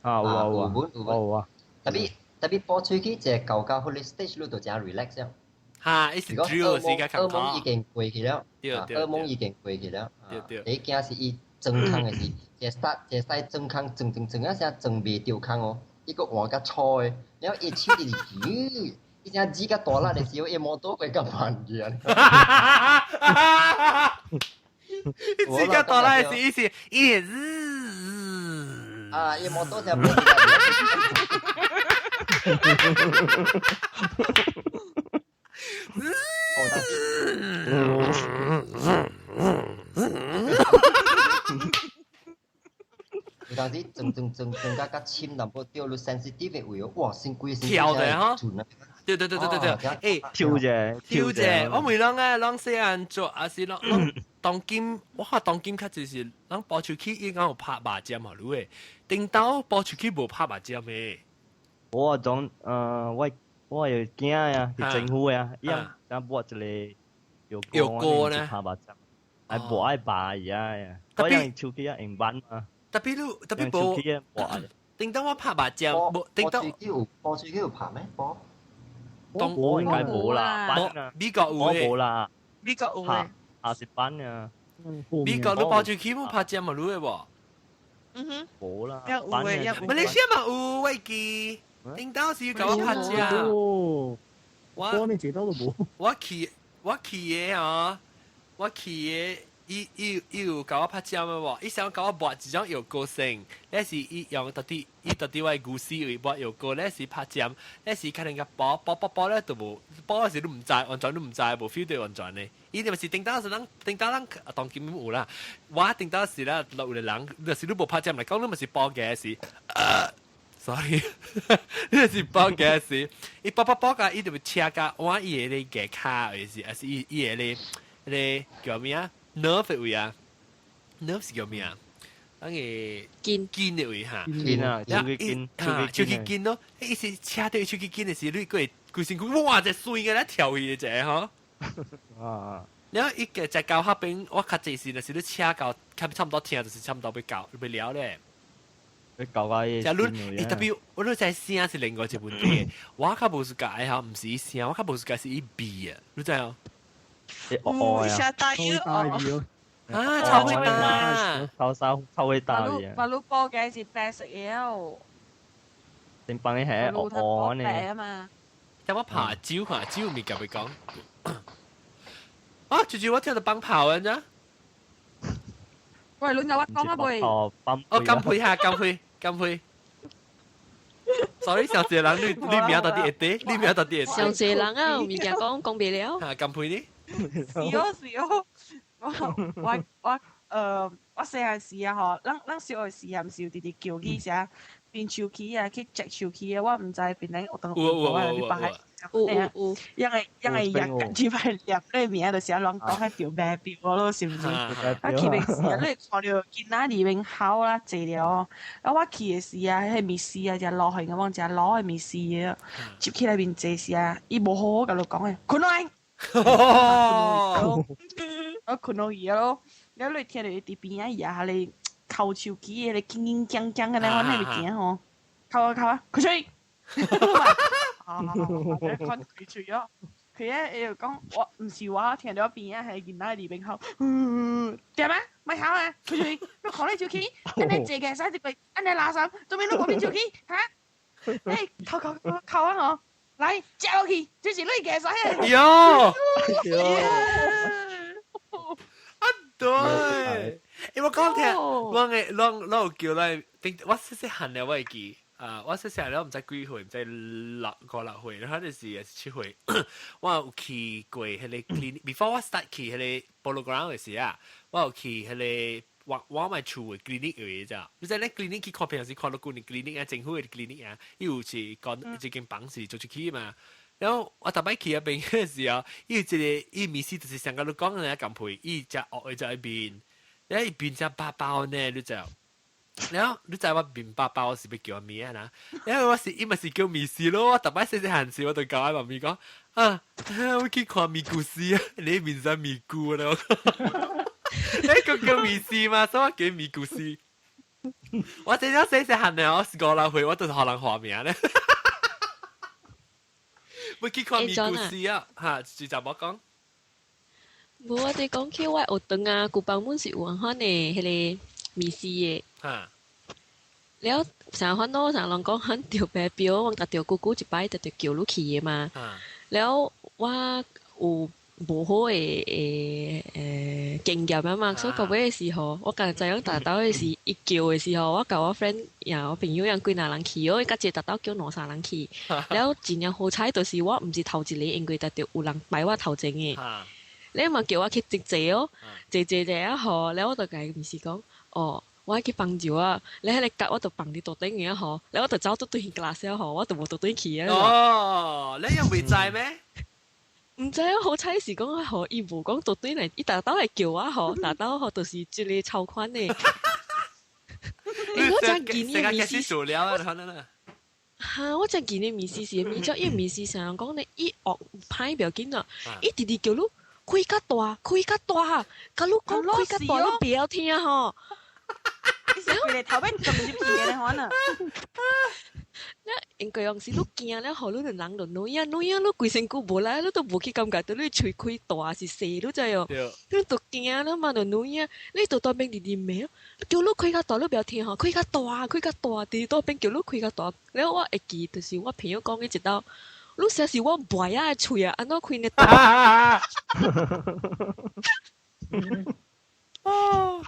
啊有啊有啊，有啊。特別特別播出去，一個舊到彼个 stage 你就誠 relax 了。哈，伊是 drill 時間噩夢已經過去了，對對噩夢已經過去了。對對。你驚是伊裝空的時，一 start 一使裝空裝裝裝啊聲裝袂著空哦，伊閣換較粗的，然後伊手直直舉，伊聲指較大力的時候，伊摩托會較慢去啊。指較大力的時，伊是伊會啊，伊摩托聲。有當時裝裝裝裝甲較深淡薄，掉入 sensitive 的位哦，哇，先規身跳的吼，對對對對對對，欸，跳者跳者，我問人啊，人細漢做，還是攏攏當今，我看當今較就是人播出去應該有拍肉針吼，你頂頭播出去無拍肉針的。我種我有囝呀，是政府呀，伊樣抹一個藥藥膏呢，拍肉針，愛抹愛拔伊啊呀，我用手機啊用板啊。特別你特別無，頂當我拍肉針，無頂當。播手機有拍咩？播？當我應該無啦，美國有我無啦，美國有嘅，也是板啊。美國你播手機冇拍針嘛？你嘅無？嗯哼，無啦，有嘅有。馬來西亞嘛有，我記。頂當時有共我拍針。我你知道都無。我去我去的哦，我去的。伊伊伊有共我拍針的無？伊想共我抹一種藥膏先，那是伊用到底，伊到底我牛屎位抹藥膏，那是拍針，那是可能個包包包包咧都無，包的時你毋知，完全你毋知，無 feel 到完全的。伊就是頂當時咱頂當咱當今有啦，我頂當時啦落有個人，就是你無拍針來講，你嘛是包嘅是，sorry，你就是包嘅是，伊包包包甲伊就會車甲往伊的咧牙骹，還是還是伊伊的咧咧叫咩啊？nerve 位啊，nerve 是叫咩啊？那個筋筋的位哈，筋啊，手肌筋，手肌筋咯。伊是車到手肌筋的時，你個規身軀哇，這水個咧跳去的這吼。啊！然後伊個在高下邊，我較濟時就是你車到，差唔多聽，就是差唔多欲到欲了咧。欲到啊！假如伊特別，我都在聲是另外一個問題。我較無是解吼，毋是伊聲，我較無是解是伊味啊，你知哦？哦，下大雨哦！啊，臭味大，臭臭臭味大嘅。白鷺波嘅是白色嘢哦。定幫你係惡惡呢？啊嘛。但我怕酒看酒咪夾佢講。啊，舅舅我聽到放炮啊，咋？喂，你有我講啊喂？哦，哦，乾杯下，乾杯，乾杯。Sorry，小謝人，你你名到底會對？你名到底會對？小謝人啊，物件講講袂了。嚇，乾杯呢？是哦是哦，我我我我細漢時啊吼，咱咱小學時啊，毋是有直直叫去啥變手機啊，去摘手機啊，我毋知變咱學堂有啊，你擺有有有，因為因為日近住擺念你名就是亂講迄條咩表咯，是毋是？啊去面時啊，你看著囡仔裡面哭啦濟了，啊我去的時啊，彼物事啊，食落去我講食老的物事啊，接起來面坐時啊，伊無好好共你講的，睏落來。我睏落去咯，了你聽著伊佇邊仔伊啊，咧摳手機的咧，鏗鏗鏘鏘按呢，我那物件吼，摳啊摳啊，開喙！啊，看開喙哦，佢咧伊就講，我毋是我聽著邊仔彼囡仔佇邊哭，點啊？莫哭啊！開喙！你看你手機，按呢坐個使一個，按呢垃圾，做咩你無變手機？哈？欸，摳摳摳摳啊吼！來，食落去，這是你嘅使。喲，啊對，欸，我講聽，我嘅，我我有叫來，我細細漢了，我會記，啊，我細細漢了，毋知幾歲，毋知六五六歲，反正是也是7歲，我有去過彼个 clinic，before 我 start 去彼个 Polo Ground 的時啊，我有去彼个我我咪厝的 clinic 有咋？你知咧 clinic 去看病時看到舊年 clinic 啊，政府的 clinic 啊，伊有是講一間房是做出去嘛。然後我逐擺去彼邊的時候，伊有一個伊意思就是上甲你講的共配，伊食惡的在面，咧伊面食飽飽呢，你知？然後你知我面飽飽是欲叫物啊啦？然後我是伊嘛是叫麵絲咯，我逐擺細細漢時我就共我媽咪講啊，我去看咪故事啊，你面生咪菇啦。你個叫麵絲嘛，所以我叫咪故事。我真正細細漢呢，我是五六歲，我都是予人化名咧。我去看咪故事啊，嚇，就就冇講。無，我哋講起我學堂啊，古幫本是有按款的，彼个面試嘅。了成日喏，成人講很著白表，我達著姑姑一擺就著叫你去嘅嘛。了我有無好嘅經驗啊嘛，所以到尾嘅時候，我剛才講達到嘅時，伊叫嘅時候，我共我 friend 呀，我朋友樣幾若人去，我甲一個達到叫兩三人去。了真正好彩，就是我毋是頭一個，因為達著有人排我頭前嘅。你嘛叫我去直坐哦，坐坐坐啊吼，了我就共伊面試講，哦，我愛去放尿啊！你喺個角我就放佇桌頂嘅吼，了我就走倒對 class 吼，我就無倒轉去啊。哦，你又未知咩？毋知啊，好彩是講吼，伊無講倒轉來，伊逐兜來叫我吼，逐兜吼就是一個超款的。欸，我真見你面試做了啊，可能。哈！我真見你面試是面咗，伊面試成講你伊學歹不要緊啊，伊直直叫你開較大，開較大，佮你講開較大，你袂曉聽吼。你是規個頭尾撞入去的可能。你應該用是你驚了，予你人就女啊女啊，你規身軀無來，你都無去感覺到你喙開大是細，你知哦？你都驚了嘛，就女啊，你就當邊直直罵，叫你開較大，你袂曉聽吼，開較大，開較大，直直當邊叫你開較大。了我會記，就是我朋友講的一道，你說是我袂仔的喙啊，按怎開呢大？哦，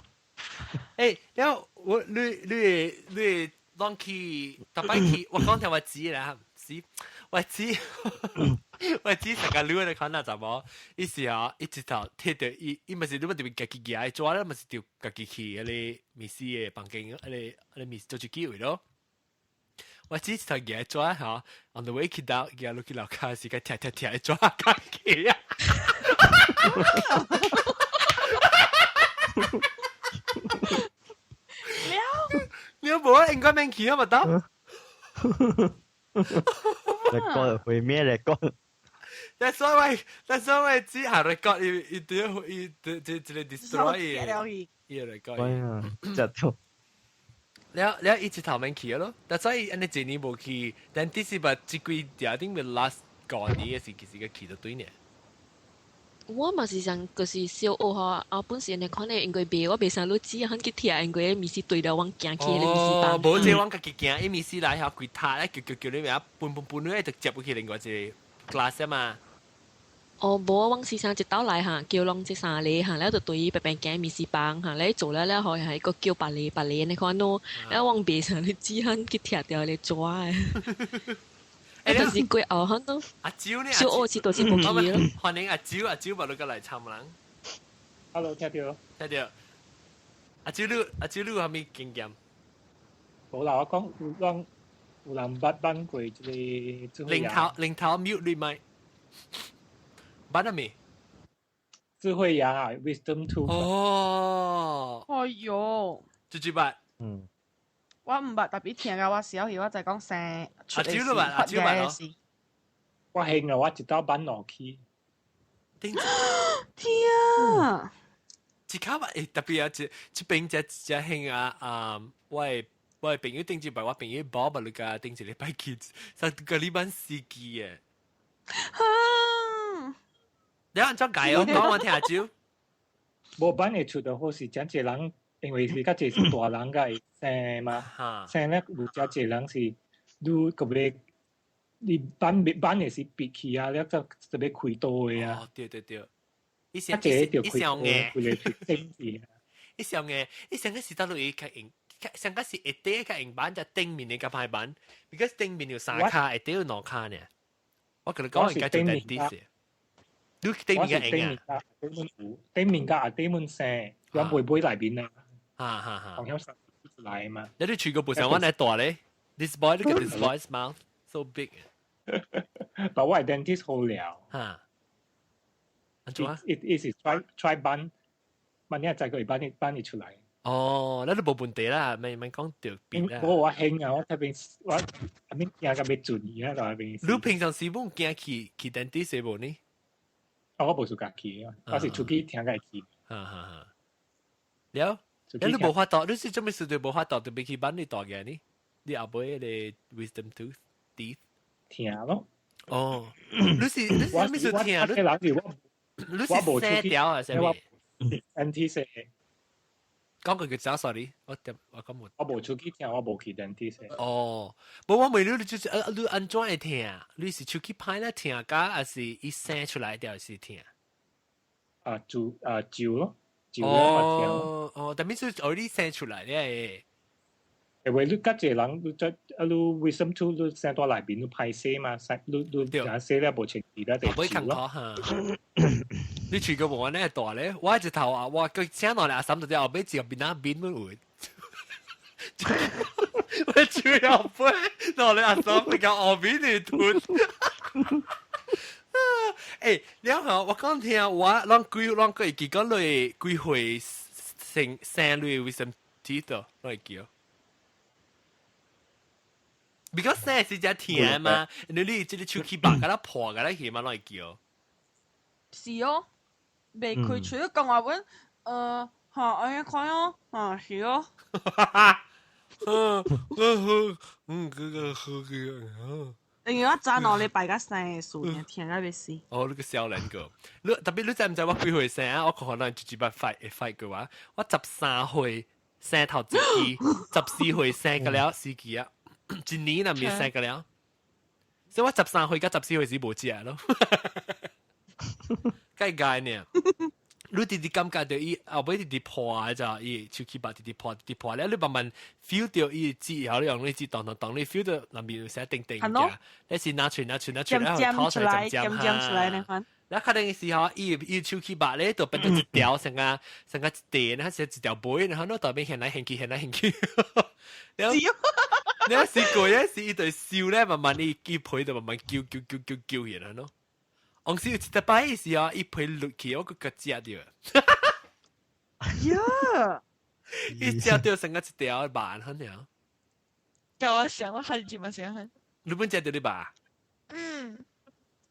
欸，了我你你你攏去，逐擺去，我講聽我知啦，是，我知，我知成個女的看那查某，伊是啊，伊一頭摕著伊，伊毋是你嘛著家己舉紙咧，嘛是著家己去彼个面試的房間，彼個彼個面做一機會咯。我知一頭舉紙吼，on the way 去到舉落去樓跤時，共拆拆拆紙家己啊。你有無啊？應該免去啊嘛得。 record 毀滅 record。但所謂，但所謂只係 record，伊伊對伊對對對 destroy 伊，伊 record。哎呀，真痛。了了，伊一頭免去咯。但所以按呢一年無去，但這是把這幾條頂面 last 5年的時，其實個去就對呢。我嘛是想，就是小學吼，啊本時你看咧，因為袂我袂啥你知，肯去聽，因為面試對了，我行去彼個面試房。無這我家己行，伊面試來吼，規塔咧叫叫叫你名，搬搬搬，你就接入去另外一個 class 啊嘛。哦，無，我是想一道來哈，叫攏這三個哈，了就對伊白白行面試房哈，咧做了了後係閣叫別个別个，你看喏，了我袂啥你知，肯去聽著彼個紙的。欸，就是過後可能阿蕉呢？小學時就是無去咯。歡迎阿蕉，阿蕉嘛，你過來參人。 Hello，聽到？聽到。阿蕉你，阿蕉你有啥物經驗？無啦，我講有人有人捌挽過這個智慧牙。零頭零頭 mute 你麥。捌了未？智慧牙啊，Wisdom Tooth。哦。哎喲。這幾捌。嗯。我毋捌，特別聽到我小時，我就講生出阿蕉都捌，阿蕉捌咯。我興啊，我一道挽落去。聽啊！一口捌，欸，特別啊，這這邊這這興啊，啊，我的朋友頂一擺，我朋友寶寶你個頂一禮拜去，上個禮拜司機的。你按怎解哦？講我聽阿蕉。無挽會出的好是真濟人。因為是較濟是大人才會生嘛，生咧有誠濟人是你個欲你挽挽的是閉去啊，了才特別開刀的啊。哦，對對對，伊上伊上嘅，規個整治。伊上嘅，伊上個是倒落去較用，上個是下底較用挽，才頂面的較歹挽，because 頂面有三跤，下底有兩跤呢。我共你講應該做 dentist。你頂面較用啊？頂面較下底門生，我袂買內面啊。哈哈哈！黃曉生來嘛？你啲全個部上我嚟大咧。This boy look at this boy's mouth so big。但我 dentist 好了。哈。按怎啊？伊是 try try 挽，挽你再過會挽挽伊出來。哦，那都無問題啦，免免講著變啦。無我興啊，我特別我阿邊驚甲欲準伊啊，就阿邊。你平常時無驚去去 dentist 無呢？哦，我無自家去，我是出去聽甲會去。哈哈哈。了。你無法度，你是做咩事都無法度，就欲去挽你大嘅呢？你後尾個 wisdom tooth teeth 疼咯。哦，你是你是做咩事疼？你你是生掉啊？啥物？NT 生。講過叫啥？sorry，我點我講冇。我無出去聽，我無去 dentist。哦，無我問你，你就是啊，你按怎會疼？你是手氣歹咧疼，甲還是伊生出來掉是疼？啊，就啊照咯，照哦哦，但係是 already 生出來咧。因為你較濟人，你在啊，你 wisdom tooth 你生到內面，你歹洗嘛，洗你你假洗了無清氣了就照咯。你喙個無安尼大咧，我一頭啊，我佢請落嚟阿嬸就後尾自邊啊邊會。我嘴後背，落嚟阿嬸比較後邊嚟吞。欸，你好，我講聽，我攏幾攏會記講你幾歲生生你 wisdom teeth 攏會記哦。Because 生是只疼嘛，你這個手氣白甲啦破甲啦去嘛，攏會記哦。是哦，未開喙講話阮，嚇，按呢看哦，啊是哦。嗯嗯嗯，這個好嘅。因為我早2禮拜才生的事，疼到欲死。哦，你個少年個，你特別你知毋知我幾歲生啊？我可能就一擺 fight 會 fight 過話，我13歲生頭一支，14歲生個了四支啊，一年若未生個了，所以我13歲甲十四歲時無食咯，計計呢？你直直感覺到伊後尾直直破咋，伊手氣肉直直破直直破咧，你慢慢 feel 到伊舌後，你用你舌當當當，你 feel 到內面有寫叮叮嘅，你是拿出拿出拿出，然後掏出來尖尖出來呢款。你可能時候伊伊手氣肉咧，就變做一條成個成個一條，然後是一條尾，然後攞代邊現來現去現來現去。然後你試過咧，是伊對燒咧，慢慢伊伊皮就慢慢揪揪揪揪揪起來咯。往時有一擺時候，伊皮落去，我閣閣食著。呀！伊食著成個一條肉很了。叫我想，我係點想？你本食著你肉？嗯。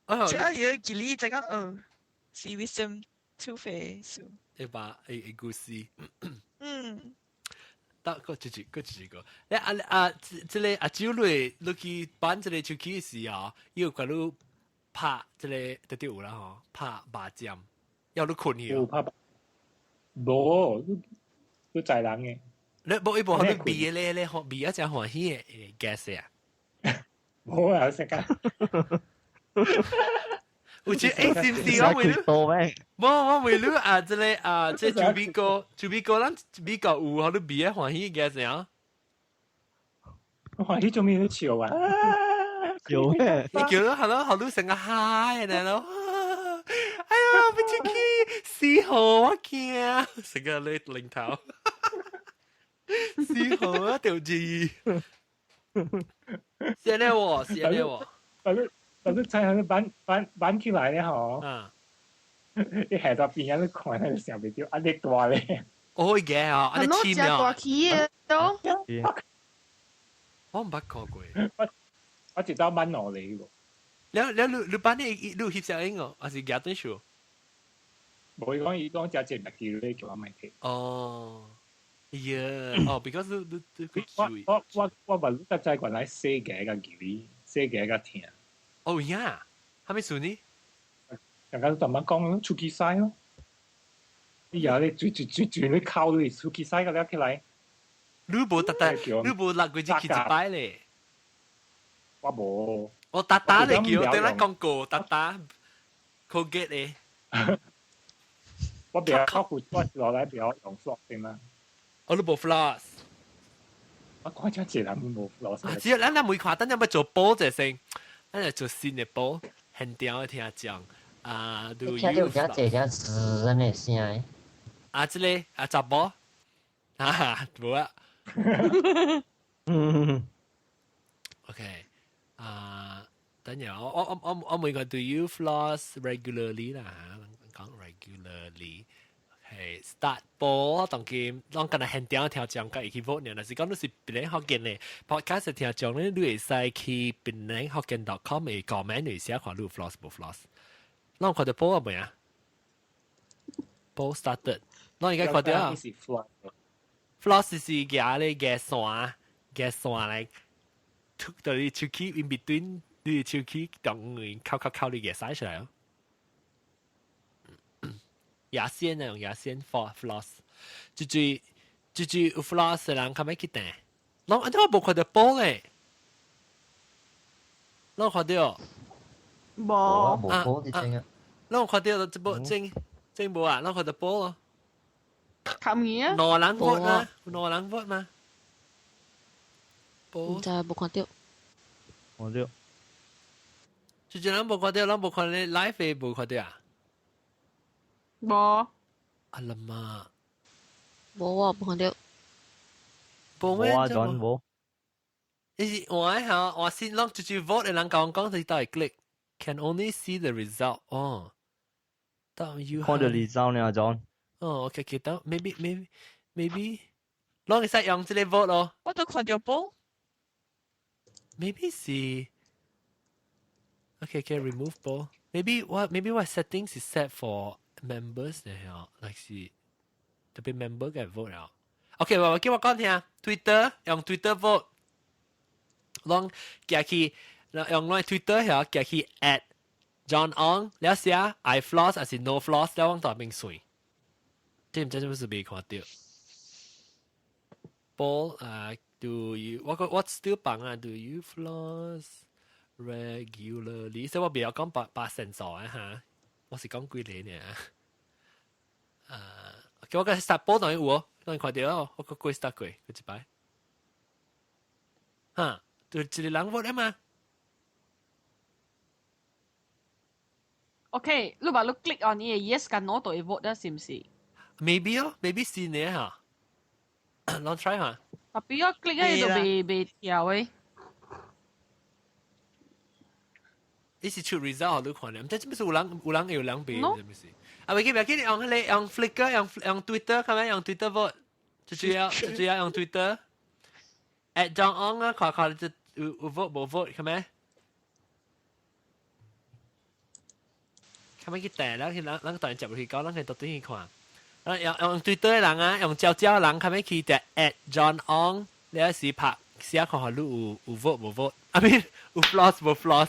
哦。這有幾粒這個嗯，是 wisdom tooth 數。一把一一故事。嗯。得個一個一個，你啊啊，這個阿酒類，你去搬這個手機時候，伊有甲你拍這個特別有啦吼，拍肉針，要你睏去。有拍，無，你你載人嘅。你無伊無予你味咧咧，味啊誠歡喜的 gas 啊。無啊，食啊。有一欸，是毋是我問你？無，我問你啊，這個啊，這個豬美國，豬美國咱美國有予你味啊歡喜 gas 啊？歡喜做咩都笑啊？笑咩？你叫你好咯，好你成個 high 嚟咯。哎呀，欲出去死好我驚，成個你領頭，死好啊，掉字。是咧喎，是咧喎。但是睇下你搬搬搬起來咧吼，你下到邊啊？你看你想袂到壓力大咧。哦，嘅啊，壓力黐啊。大起嘅都。我毋捌看過。我我一道搬落嚟喎。了了，你你搬你你翕相影哦，還是舉對手？無伊講伊講食隻麥記咧，叫我莫摕。哦，呀，哦，because 你你你我我我我捌你較知原來洗牙較記，洗牙較疼。哦呀，啥物事呢？大家都慢慢講出去洗咯。你也咧嘴嘴嘴嘴咧口咧出去洗個了起來。你無特特，你無6個月去一擺咧？我無。我特特咧叫，等咱講過特特，Colgate 咧。我比較靠我落來比較用 floss 嘛。哦，你無 floss？我講真濟人無 floss。只要咱咱每看，等陣欲做波就先。咱來做新的波，現場的聽講啊，聽到有聽這聽滋的聲。啊，這個啊，查某，哈哈，無啊。OK，啊，等陣我我我我問個，Do you floss regularly 啦？講 regularly。係 start 播，當今攏干焦現場聽講，佮會去 vote 呢。若是講你是檳城福建的 podcast 聽講咧，你會使去檳城福建 .com 的 comment 裡寫看你有 floss 無 floss。咱有看著播啊未啊？播 started，咱應該看著啊。floss 是夾咧夾線，夾線來吐到你手氣 in between 你手氣中間扣扣扣你夾使出來哦。牙線啊，用牙線 for floss，就最就就有 floss 的人較欲去訂。攏按怎我無看著 poll 咧？攏看著？無。無 poll 佇前啊。攏看著這部真真無啊？攏看著 poll 咯。冚嘢啊！兩人 vote 嗎？兩人 vote 嗎？毋知無看著。看著。就一人無看著，攏無看咧 live 的無看著啊？無。 Alamak！無啊，無看著。無咩？無啊，John 無。伊是我嚇，我先攏直接 vote 的人講講是到會 click can only see the result 哦。當 you 看著 result 呢，John。哦，OK OK，等 maybe maybe maybe，攏會使用這個 vote 咯。我都看著報。 Maybe 是 OK OK remove poll. Maybe what settings is set for members 呢？嗬，like 是特別 member 嘅 vote 了。OK，我叫我講聽，Twitter 用 Twitter vote，攏寄去用我 Twitter 曉寄去 @JohnOng，了寫 I floss 還是 no floss，了往大邊算。這毋知是不是未看著？Poll 啊，do you 我個我 still 放啊？Do you floss regularly？所以我袂曉講八八成數啊哈，我是講幾年呢？啊，我個 start poll 當然有哦，當然看著哦，我個過 start 過，過一擺。哈，就一個人 vote 啊嘛。 OK，你話你 click on 伊個 yes 佮 no 就會 vote 啦，是毋是？ Maybe 哦，maybe 是呢嚇。攏 try 下。特別我 click 咧就袂袂跳的。伊是出 result 予你看咧，毋知這不是有人有人會有人袂，是毋是？啊，袂記袂記，你用彼個用 Flickr 用用 Twitter，係咪用 Twitter vote？最主要最主要用 Twitter。@JohnOng 啊，看看這有有 vote 無 vote，係咪？係咪去訂啦？去人人當然接入去講，人去特對去看。啊，用用 Twitter 的人啊，用招招人，係咪去訂 @JohnOng？你時拍寫看看你有有 vote 無 vote？啊，咪有 floss 無 floss？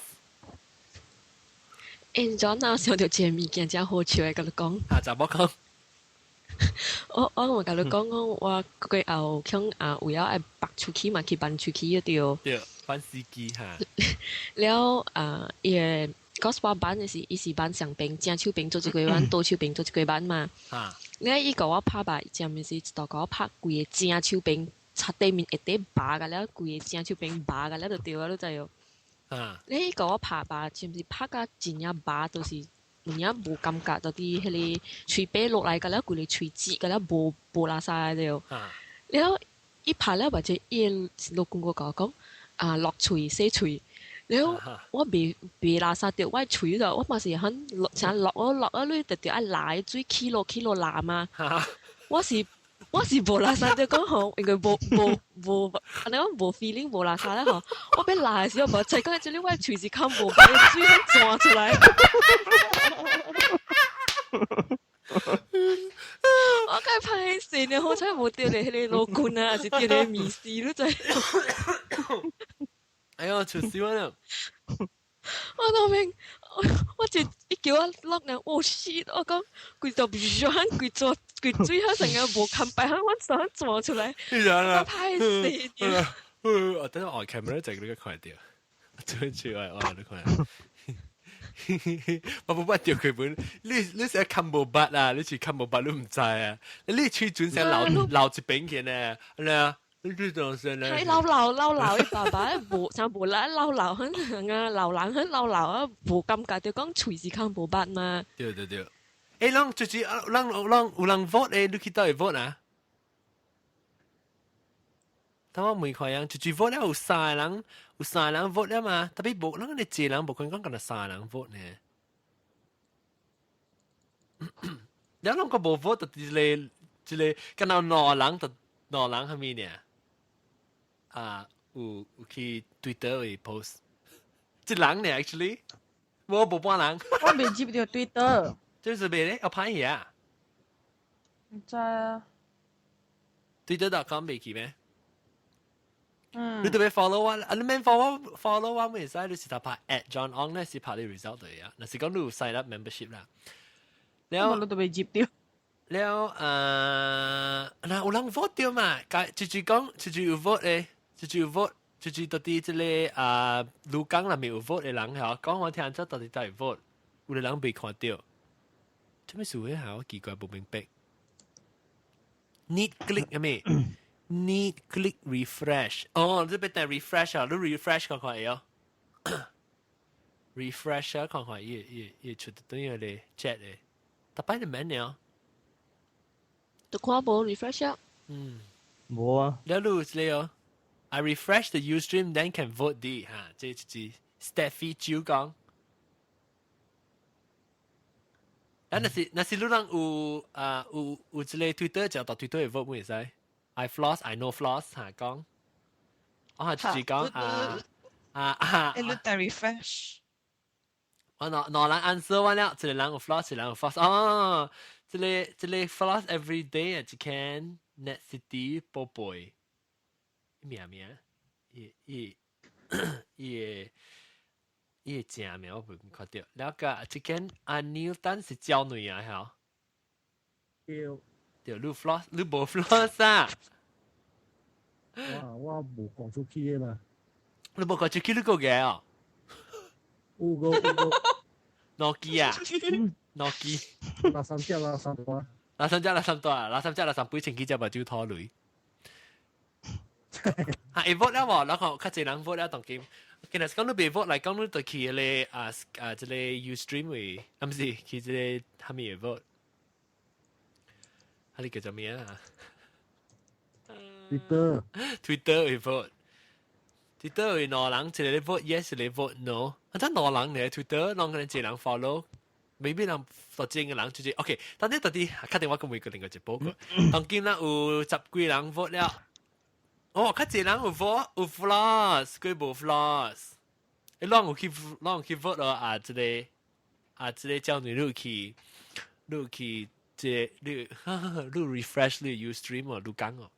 欸，John 啊，想著一个物件真好笑的，共你講。啊，怎麼講？我我嘛共你講講，我過後恐啊為了愛縛出去嘛，去搬出去就對。對，搬司機哈。了啊，伊个嗰我搬的是，伊是搬上邊正手邊做一個班，倒手邊做一個班嘛。啊。了伊共我拍吧，正面是一道共我拍規个正手邊，插對面下底拔甲了，規个正手邊拔甲了就對啊，你知無？啊！你共我拍吧，是毋是拍甲真正拔，就是有影無感覺，到底彼个喙白落來，甲了規个喙舌，甲了無無垃圾對。了伊拍了，或者伊个老公閣共我講啊，落喙洗喙。了我袂袂垃圾著，我喙就我嘛是很落，像落我落啊，你著著愛拉水起落起落拉嘛。我是我是無垃圾著講吼，因為無無無，按呢講無 feeling 無垃圾咧吼。我欲拉的時候，無才講這裡我喙是較無，水響鑽出來。我該歹勢呢，好彩無著咧彼个老君啊，還是著咧面絲，你知？哎喲，出事了！我當面，我就一叫我落呢，哦 shit！我講規條響規座規水響成個無堪擺響，我想鑽出來，我歹勢呢。我等下外 camera 就你個看著，最最愛我你看。我無捌著佢本，你你成日看無捌啊，你是看無捌你毋知啊，你喙唇成流流一邊去呢，係啊。你這種是呢？係流流流流，伊爸爸無像無啦流流很啊，流人很流流啊，無感覺就講喙是較無捌嘛。對對對，欸，人就是人人有人 vote 誒，你去佗位 vote 啊？當我問看樣，就是 vote 了有三個人，有三個人 vote 了嘛？特別無，咱個一個人無可能講干焦三個人 vote 呢。了攏個無 vote 就一個一個，干焦兩人就兩人蝦米呢？啊，有有去 Twitter 會 post，一人呢 actually，無無半人。我未接著 Twitter。這是咩咧？要拍戲啊？毋知啊。 Twitter.com 未去咩？嗯。你特別 follow 我，啊你免 follow follow 我，袂使，你是頭拍 @JohnOng 咧，是拍你 result 的啊。若是講你有 sign up membership 啦。了。我都未接著。了嗱有人 vote 對嘛？就是講，就是有 vote 嘅，就是有 vote，就是到底這個鷺港內面有 vote 嘅人嚇，講我聽這到底在 vote，有的人未看到，做咩事會嚇？我奇怪不明白。Need click 係咩？Need click refresh。哦，這邊等 refresh 啊，你 refresh 看看會哦。refresh 啊，看看伊伊伊出得等於咧 chat 嘅，特擺你免了。就看無 refresh 啊。嗯，無啊。你錄一個哦。I refresh the Ustream then can vote 啲嚇，這就是 Stephy 招講。啊，若是你人有啊有這個 Twitter 就到 Twitter 會 vote 會使。I floss I no floss 嚇講。我係就是講啊啊啊。你等 refresh。我兩兩人 answer 完了，一個人有 floss，一個人有 floss。哦，這個 floss every day 啊，一間 Net City 寶貝，名名，伊伊伊個伊個正名我未看到。了個這間阿牛蛋是焦女啊，嚇？對。對，你 floss，你無 floss 啊？我無講出去的嘛。你無講出去，你個嘅哦？有個有個。諾基啊，諾基。垃圾隻垃圾大。垃圾隻垃圾大，垃圾隻垃圾杯清潔隻目睭拖雷。啊，會 vote 了無？然後較濟人 vote 了，當今。今日講你未 vote 來講，你就去迄個啊這個 Ustream 位，啊毋是去這個啥物會 vote？啊，你叫做咩啊？Twitter。 Twitter 會 vote。Twitter 會兩人，一個 vote yes，一個 vote no。啊，真兩人咧 Twitter，兩個人一個人 follow。未必人特正嘅人就是 OK，但係到底確定我講每個另外一報告。當今啦有十幾人 vote 了，哦，較濟人有 vote 有 floss，佢無 floss。你攏有去攏有去 vote 咯啊！這個啊，這個叫你入去入去這你你 refresh 你 Ustream 哦，你講哦。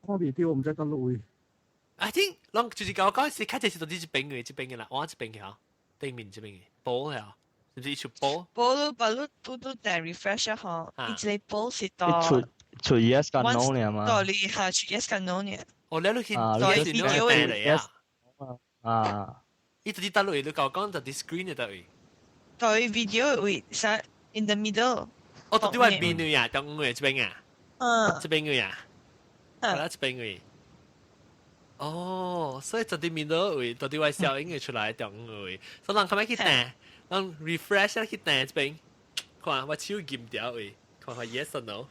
看袂到，我毋知佗落位。 I think 攏就是講講是較濟是到底這邊嘅，這邊嘅啦，我這邊嘅嗬，對面這邊嘅，波嘅。是不是一出波？波都把都都都等 refresh 嗬，伊一個波是到出出 yes 跟 no 呢嘛？到你下出 yes 跟 no 呢？哦，你你去 yes no 嚟啊？啊！伊直接打落去，你講講就啲 screen 嘅對。對 video 位，啥 in the middle。哦，到底外邊嘅呀，中嘅這邊啊？嗯。這邊嘅呀？係啦，這邊嘅。哦，所以就啲 middle 位，到底外效應會出來中嘅位，所以人較欲去訂。人 refresh 去訂這邊，看我手撳掉位，看看 yes or no。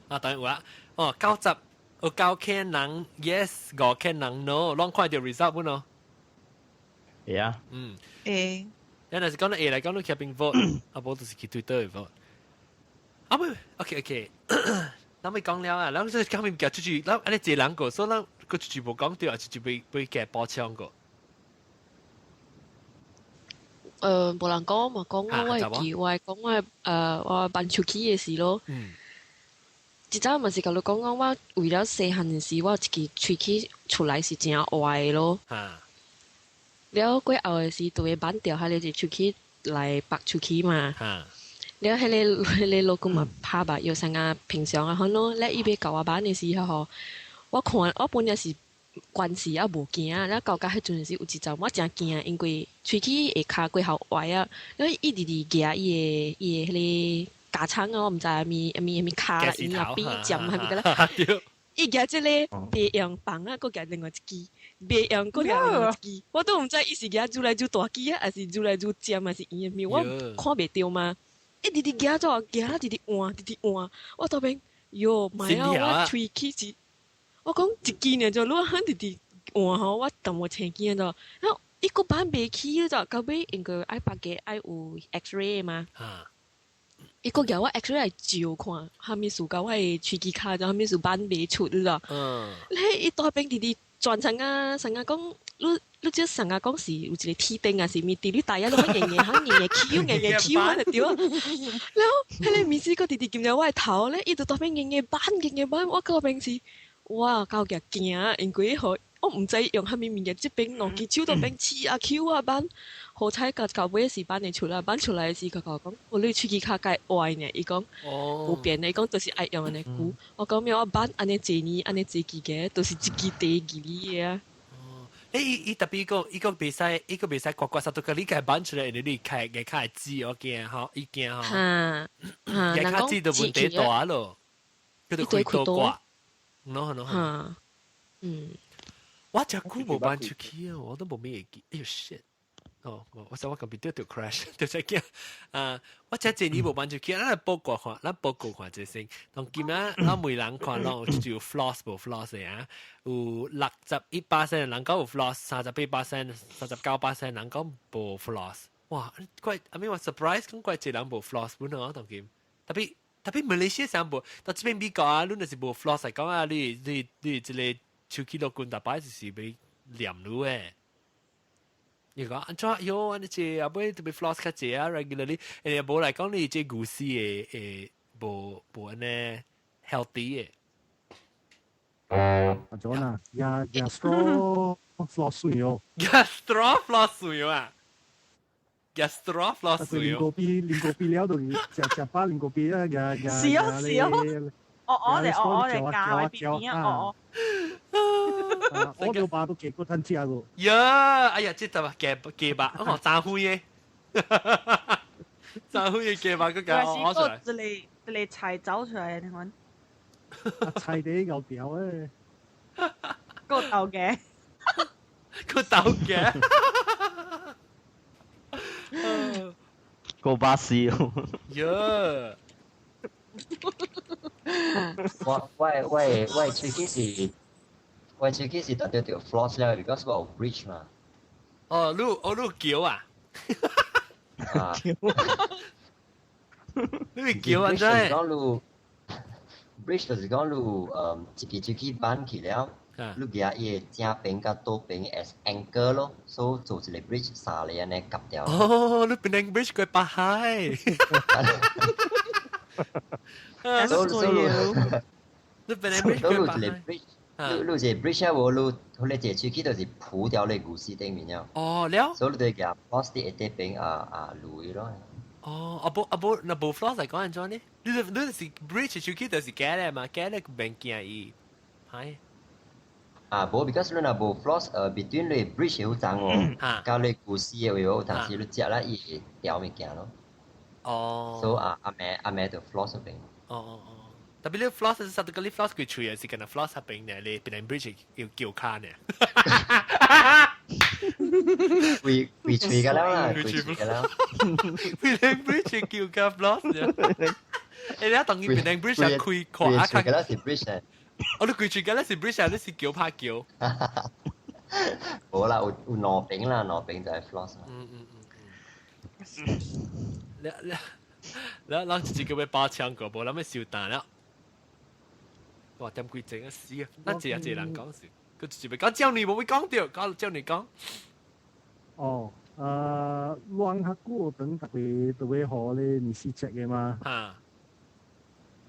啊，當然有啦。哦，90有9K 人 yes，5K 人 no，攏看到 result 不喏？會啊。嗯。會。咱若是講到會來講，你去邊 vote，啊，無就是去 Twitter vote。啊不，OK OK，咱未講了啊，咱這講面夾出去，咱按呢一個人個，所以咱閣出去無講對，還是就被被夾補充過。無人講嘛，講我會記，我會講我我辦手機的事咯。嗯。一早嘛是共你講講，我為了細漢的時，我一支喙齒出來是誠歪的咯。啊。了過後的時，就會挽掉彼個一喙齒來拔喙齒嘛。啊。了，彼個老公嘛拍目藥啥啊平常啊款咯。了，伊欲共我挽的時候吼，我看我本來是關係也無驚，了到甲彼陣時有一陣我誠驚，因為喙齒下跤過頭歪啊，了伊直直舉伊的伊的彼個加長啊，我毋知啥物啥物啥物跤啦，伊啊邊尖啥物個啦。伊舉這個袂用棒啊，閣舉另外一支，袂用閣舉另外一支，我都毋知伊是舉愈來愈大支啊，還是愈來愈尖，還是圓的物，我看袂著嘛。一直直舉怎舉，直直換，直直換，我當邊喲，媽啊，我喙齒是。我講一支爾就愈肯直直換吼，我淡薄青驚咗。然後伊閣挽袂起咗，到尾應該愛別個愛有 X-ray 嘛。伊閣叫我 X-ray 來照看，啥物事甲我的喙齒跤，啥物事挽袂出你知？嗯。咧伊大邊直直轉成啊，成啊講，你你這成啊講是有一個鐵釘啊，是物佇你大啊，攏硬硬行硬硬翹，硬硬翹就對啊。然後彼個物事閣直直撳著我的頭咧，伊就大邊硬硬挽硬硬挽，我到邊是。哇！搞極驚，因為吼，我毋知用啥物物件，這邊兩支手都邊刺啊、抾啊、挽，好彩到到尾是挽會出來，挽出來時佢講，我你喙齒較較歪呢，伊講無變的，伊講就是愛用按呢久。我講咩？我挽按呢濟年，按呢濟支個，都是一支第二的啊。誒，伊伊特別個，伊個袂使，伊個袂使刮刮殺到個你家挽出來，你開個較會紫，我驚吼，伊驚吼。嚇嚇，個較紫就問題大咯，佢就開刀刮。喏喏。嚇，嗯。我真久無挽出去啊，我都無咩會記。哎喲 shit！哦，我想我 computer 就 crash，就在驚啊！我這幾年無挽出去，咱來報告看，咱報告看這先。當今啊，咱每人看攏就有 floss 無 floss 的啊，有61%人講有 floss，38%、39%人講無 floss。哇！怪，阿咪話 surprise，講怪這人無 floss 本啊，當今。特別特別馬來西亞上無，到這邊美國啊，你若是無 floss 來講啊，你你你這個手機落滾，逐擺就是欲念你的。你講按怎喲？按呢這後尾特別 floss 較濟啊，regularly，誒無來講你這牛屎的會無無按呢 healthy 的。啊，怎啊？牙牙 straw floss 水哦。牙 straw floss 水啊！牙 straw floss 水哦。啉咖啡，啉咖啡了就食食飽啉咖啡啊，牙牙。是哦是哦。我我哋我我哋教喺邊邊啊，我我。我條肉都結過吞食過。呀，哎呀，這就夾夾肉，哦，炸灰的，炸灰的夾肉，佢夾我出來。一個一個菜走出來，你看。菜地夠條誒。個豆嘅。個豆嘅。個巴士。呀。我我我我喙齒是，我喙齒是特別條 floss 了，because 我有 bridge 嘛。哦，你哦你橋啊？啊。你橋啊真係。講你 bridge 就是講你有一支喙齒挽起了，你舉伊的正邊佮倒邊 as anchor 咯，所以做一個 bridge 三個按呢夾掉。哦，你變成 bridge 過八海。所以你本來 bridge 所以你一個 bridge，你你一個 bridge 啊無，你彼個一個喙齒就是鋪掉咧牛屎頂面了。哦，了。所以你就舉 floss 佇下底邊啊啊鑢咯。哦，啊無啊無，若無 floss 來講按怎呢？你你是 bridge 喙齒就是假咧嘛，假咧免驚伊，係。啊，無，because 你若無 floss，between 你 bridge 有層哦，佮你牛屎的位有當時你食了伊會掉物件咯。哦。所以啊，阿妹阿妹就 floss 邊。哦哦哦，特別你 floss 是實個你 floss 佢喙是跟那 floss 邊呢，你變成 bridge 要叫卡呢。規規喙個啦，規喙個啦。變成 bridge 叫卡 floss 呢？誒，你當佢變成 bridge 啊，開闊啊，規喙個啦是 bridge。哦，你規喙個啦是 bridge 啊，你是橋拍橋。無啦，有有兩邊啦，兩邊就係 floss。嗯嗯嗯嗯。你你你，咱一個要包槍個，無諗要收單了。哇，點幾鐘啊死啊！咱一個一個人講是，佢一個講叫你無會講著，講叫你講。哦，亂較久等逐個都要予咧年死 check 的嘛。哈。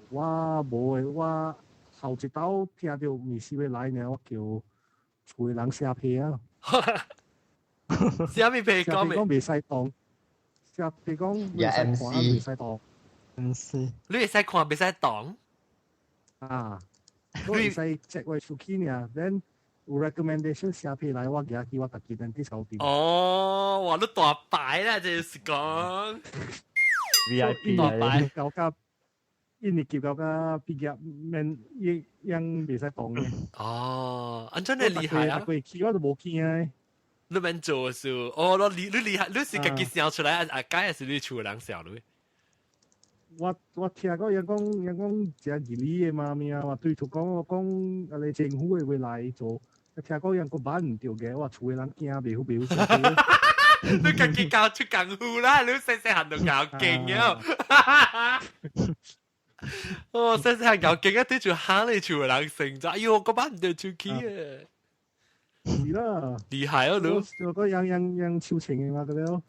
我無的，我頭一道聽著面試欲來呢，我叫厝的人寫批啊。寫咩批？講講袂使當。寫批講袂使看，袂使當。 MC。你會使看，袂使當。啊。我會使 check 我出去爾，then 有 recommendation 寫批來，我舉去我家己等啲搞掂。哦，哇！你大牌啦，這是講。 VIP 大牌。搞甲一年級到甲畢業，免一樣袂使當嘅。哦，按怎你厲害啊？過去我都無驚的。你免做事，哦，你你厲害，你是家己想出來，啊，該還是你厝人想你？我我聽講人講人講誠義理的嘛物啊，我對出講我講啊個政府的會來做，聽講人閣挽毋著嘅，我厝的人驚袂好袂好。你家己教出功夫啦，你細細漢就𠢕勁了。哦，細細漢𠢕勁啊，對住喊你厝的人成就，哎喲，我挽毋著出去啊！是啦，厲害哦，你。我講樣樣樣抽情的嘛，對了。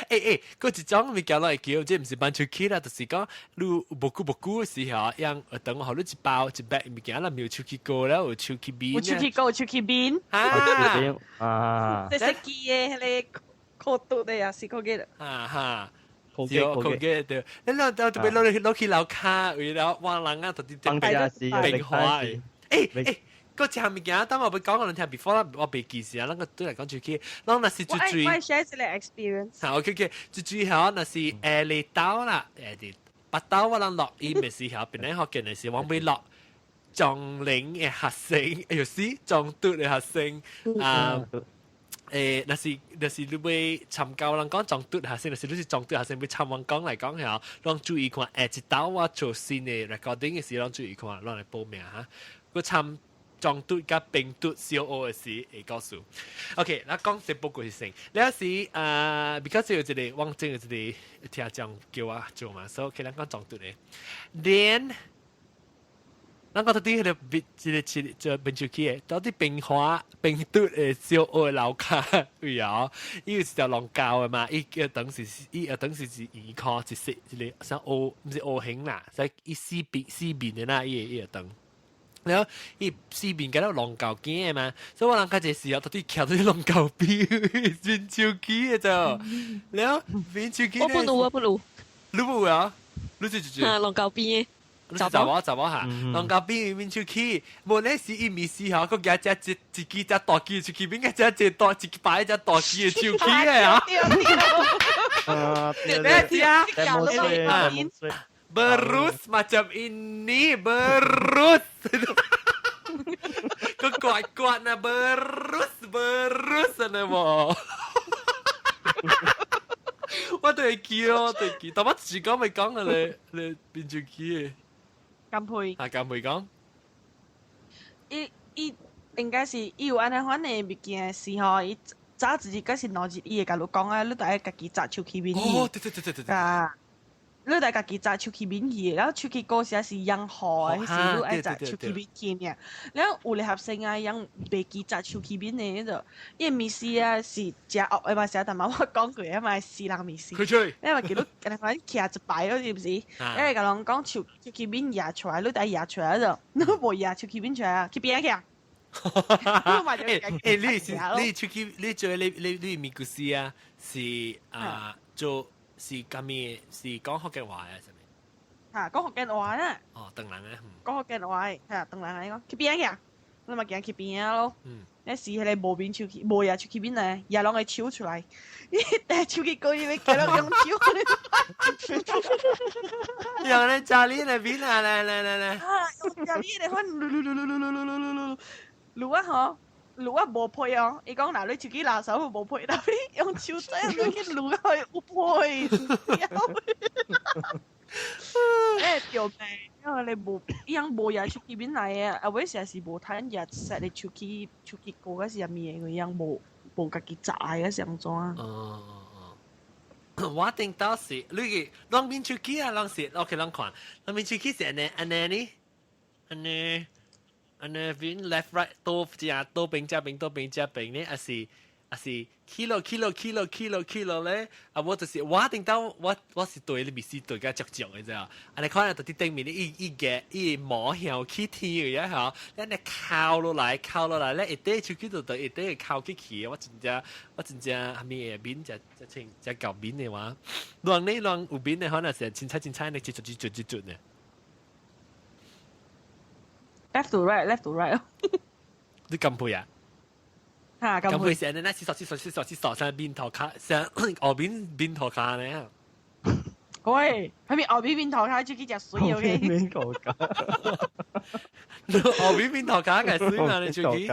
欸欸，嗰一種物件落會叫，這毋是挽手機啦，就是講你無久無久的時候，讓等我予你一包一 bag 物件，啦，有手機膏了，有手機面。有手機膏，有手機面。啊啊！這是記的，彼個口嘟的也是口記的。哈哈。是哦，口記對，你攞特別攞攞去樓跤，為了挖人啊，特別啲變化。欸欸。個隻物件，當我欲講，我聽 before 我袂記時啊，咱個對來講出去，咱若是最最，我 share 一個 experience。好，OK OK，最最好若是下嚟兜啦，下啲腹兜我人落音的時候，本來學見的時，我欲落中齡的學生，哎喲是中讀的學生啊。欸，若是你欲參教人講中讀學生，若是你是中讀學生欲參阮講來講嚇，攏注意看，下一兜我做新的 recording 的時，攏注意看，攏來報名哈。佮參中讀佮平讀小學的時會告訴。OK，咱講這報告是先。了時啊，because 有一個網站有一個聽眾叫我做嘛，所以咱講中讀的。連咱講到底彼个別這個這個做變手機的，到底平華平拄的小學樓跤位哦，伊有一條龍溝的嘛，伊個當時伊個當時是圓箍一色一個啥烏毋是烏形啦，使伊四邊四面的啦，伊個伊個燈。然後伊四面敢若龍溝邊的嘛，所以我人較濟時候到底徛佇龍溝邊變手機的就，然後變手機。我不有，我不有。你無啊？你是一隻？龍溝邊的。你是查某查某哈，龍溝邊面手機，無咧是伊面時候，閣舉隻一一支隻大支手機，邊個隻一大一擺隻大支的手機的啊？你知啊？Berus macam ini, berus. Kau kuat-kuat nak berus, berus 呢無？我都會記哦，都會記。但我自己講咪講啊，你你變手機的。金佩。啊，金佩講。伊伊應該是伊有按呢款的物件時吼，伊早一日抑是兩日，伊會共你講啊，你著愛家己紮手機面去。哦，對對對對對。啊，你著家己紮手機面去，然後手機膏時是用雨的，彼時你愛紮手機面去爾。然後有的學生啊，用袂記紮手機面的彼個，伊的物事啊是誠惡的嘛，成日嘛我講過啊嘛，死人物事。佢吹。你嘛記你共你講徛一排咯，是毋是？你會共人講手手機面舉出來，你著愛舉出來就，你無舉手機面出來啊，去邊去啊？欸欸，你是你出去你做你你你咪故事啊？是啊，做是啥物？是講福建話啊？啥物？嚇，講福建話啦。哦，唐人啊。講福建話，嚇，唐人來講，去邊去啊？你嘛行去邊仔咯。你是彼个無面手機，無舉手機面來，舉攏會手出來。伊綴手機膏伊欲行攏用手。用咧家裡那邊啊，來來來來。啊，用家裡的款，嚕嚕嚕嚕嚕嚕嚕嚕嚕嚕啊吼，滷啊無皮哦。伊講若你手機垃圾無皮，但你用手這樣去滷到有皮。欸，對命，因為你無，伊樣無舉手機面來的，啊尾時是無趁舉設咧手機手機膏抑是啥物的，因為伊樣無無家己紮的，是按怎？哦哦，我頂到是，你個攏面手機啊，攏是，OK，攏看，攏面手機是按呢按呢呢，按呢按呢邊 left right 多正多邊正邊多邊正邊呢，還是？還是 kilo kilo kilo kilo kilo 咧，啊我就是我頂到我我是對你面試對較足足的啫，啊你看到佇頂面伊伊個伊毛向去天嘅吼，咱你靠落來靠落來咧，一塊手機就對一塊靠起去，我真正我真正啥物的面才才清才夠面的話，亂你亂有面的可能是凊彩凊彩你一撮一撮一撮的。 Left to right, left to right。你咁配啊？嚇，咁配成日咧，四索四索四索四索，成面頭卡，成後面面頭卡呢？喂，係咪後面面頭卡出去食水？OK。面頭卡，後面面頭卡嘅水嘛？你出去？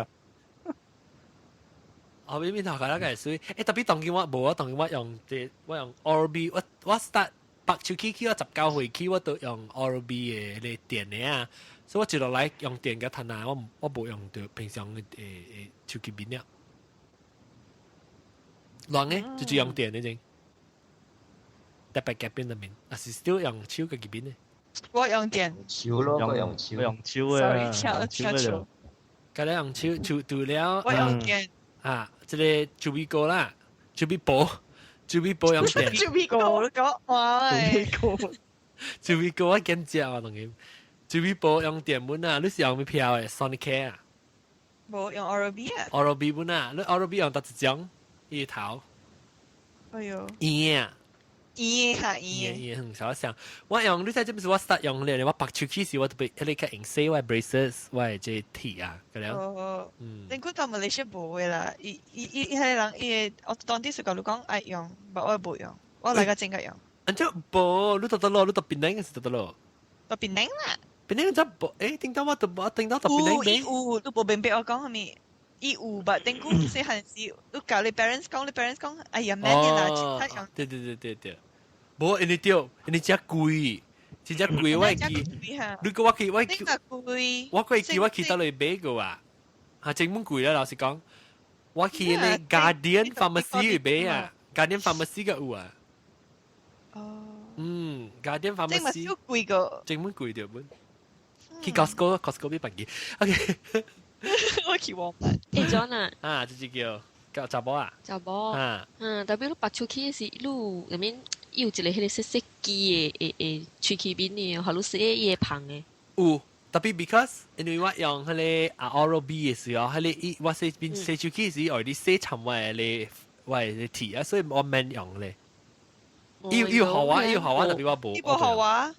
後面面頭卡嘅水，欸，特別當今我無啊，當今我用這我用 Oral-B，我我 start 白手機起我19歲起我都用 Oral-B 的咧電的啊，所以我一路來用電嘅吞啊，我我無用到平常的的手機面了。亂呢，就是用電的啫，特別夾邊裏面，還是 still 用手嘅邊呢？我用電。手咯，我用手。用手啊，手手。佮你用手手除了。我用電。啊，這個手臂膏啦，手臂薄，豬尾膏用電。豬尾膏你講哇！豬尾膏我見食啊，當然。豬尾膏用電本啊，你是用咩票的？Sonicare 啊？無用 Oral B 啊。 Oral B 本啊，你 Oral B 用得一種，伊頭。哎呦。圓啊。圓哈圓。圓圓，小想。我用你知這不是我實用咧，我拔出去時我特別彼个用洗我 braces，我的這鐵啊，咁樣。哦。你估到馬來西亞無的啦，伊伊伊彼个人伊個，我當地是甲你講愛用，但我無用，我來個真個用。按怎無？你到倒落？你到檳城是到倒落？到檳城啦。檳城怎無？欸，頂到我都無，頂到到檳城。有，有，你無明白我講啥物？伊有吧？頂久細漢時，你教你 parents 講，你 parents 講，哎呀，免的啦，其他用。對對對對對，無，因為對，因為真貴，真正貴，我會記。如果我去，我去，我會記，我去倒來買過啊，啊，真滿貴啦，老實講，我去那 Guardian Pharmacy 買啊，Guardian Pharmacy 個有啊。哦。嗯，Guardian Pharmacy。真貴個。真滿貴對本。去 Costco，Costco 買便宜。OK。我去黃牌。欸，John 啊。啊，這隻叫叫查某啊。查某。啊。嗯，特別你拔出去時，你入面有一個彼個細細支的，會會喙齒面的，予你洗伊會芳的。有，特別 because 因為我用彼個啊 Oral B 的時候，彼個伊我洗面洗手機時，愛你洗沉我的我的鐵啊，所以我免用咧。伊伊有予我，伊有予我，特別我無。伊無予我。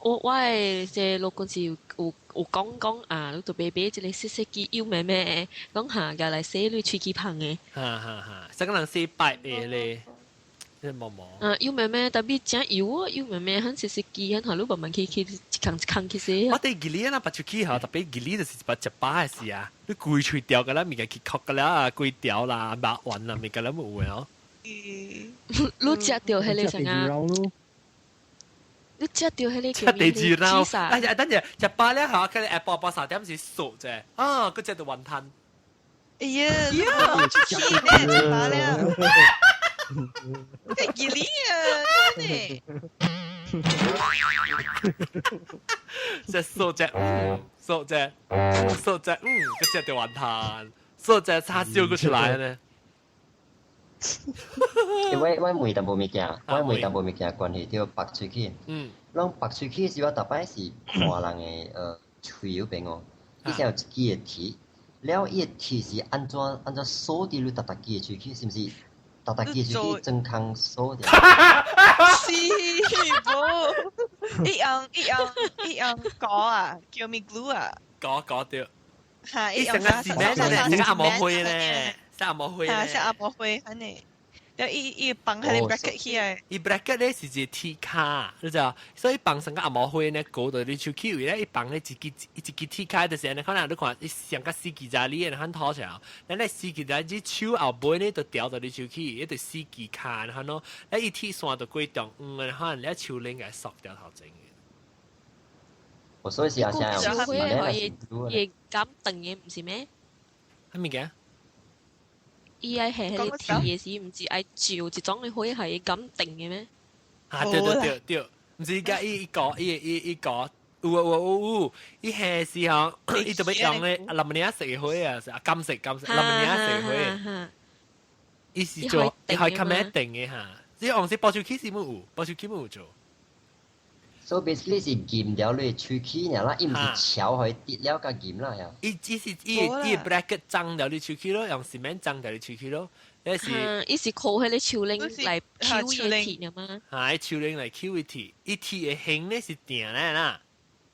我我的這老公是有有有講講啊，你就買買一個細細支幼妹妹，講下共來洗你喙齒芳的。哈哈哈，啥個人洗白的咧？這毛毛。啊，幼妹妹特別真油哦，幼妹妹很細細支，很好，你慢慢去去一空一空去洗。我哋吉利啊，拔出去吼，特別吉利就是一把食飽的事啊，你規喙掉個啦，物件去殼個啦，啊，規條啦，肉丸啦，物件攏有的哦。你食著彼個啥啊？你食著彼個食地主腦，哎呀，等陣食飽了後，佢哋下晡晡3點是素啫，啊，佢食到雲吞。哎呀，出去呢，食飽了。這吉利啊，真的。食素啫，素啫，素啫，嗯，佢食到雲吞，素啫叉燒佢出來呢。我我問淡薄物件，我問淡薄物件關係著拔喙齒。嗯。攏拔喙齒時，我逐擺是看人的喙嗰邊哦，伊先有一支的鐵，了伊的鐵是按怎按怎鎖佇你逐逐支的喙齒，是毋是？逐逐支的喙齒裝空鎖著。是無？伊用伊用伊用膠啊，叫咩 glue 啊？膠膠對。嚇！伊成個是咩咧？成個阿毛灰咧。是阿毛灰咧，是阿毛灰，安尼，了伊伊綁彼个 bracket 起來。伊 bracket 咧是一個鐵卡，你知道？所以綁成個阿毛灰呢，勾到你手起位咧，伊綁咧一支一支鐵卡，就是按呢，可能你看伊上個四支仔你，很拖起來。咱咧四支仔只手後尾咧就掉到你手起，伊就四支卡，然後喏，咧伊鐵線就過中，嗯，可能咧手鏈共索掉頭前。我所以是阿聲用灰可以會減長的，毋是咩？啥物件？伊愛係彼个鐵的時，毋是愛照一種的火係咁定的咩？啊對對對對，毋是伊伊個伊伊伊個有有有有，伊係時候伊特別用咧林領色的火啊，是啊金色金色林領色的火，伊是做伊係較咩定的哈？這紅色保手器是冇有，保手器冇有做。 So basically 是鉗掉你喙齒爾啦，伊毋是撬予伊跌了共鉗啦，呀。伊只是伊伊 bracket 裝掉你喙齒咯，用 cement 裝掉你喙齒咯。那是。伊是靠彼个手鏈來抾伊的鐵嘛？哈，手鏈來抾伊鐵，伊鐵的形咧是定咧啦，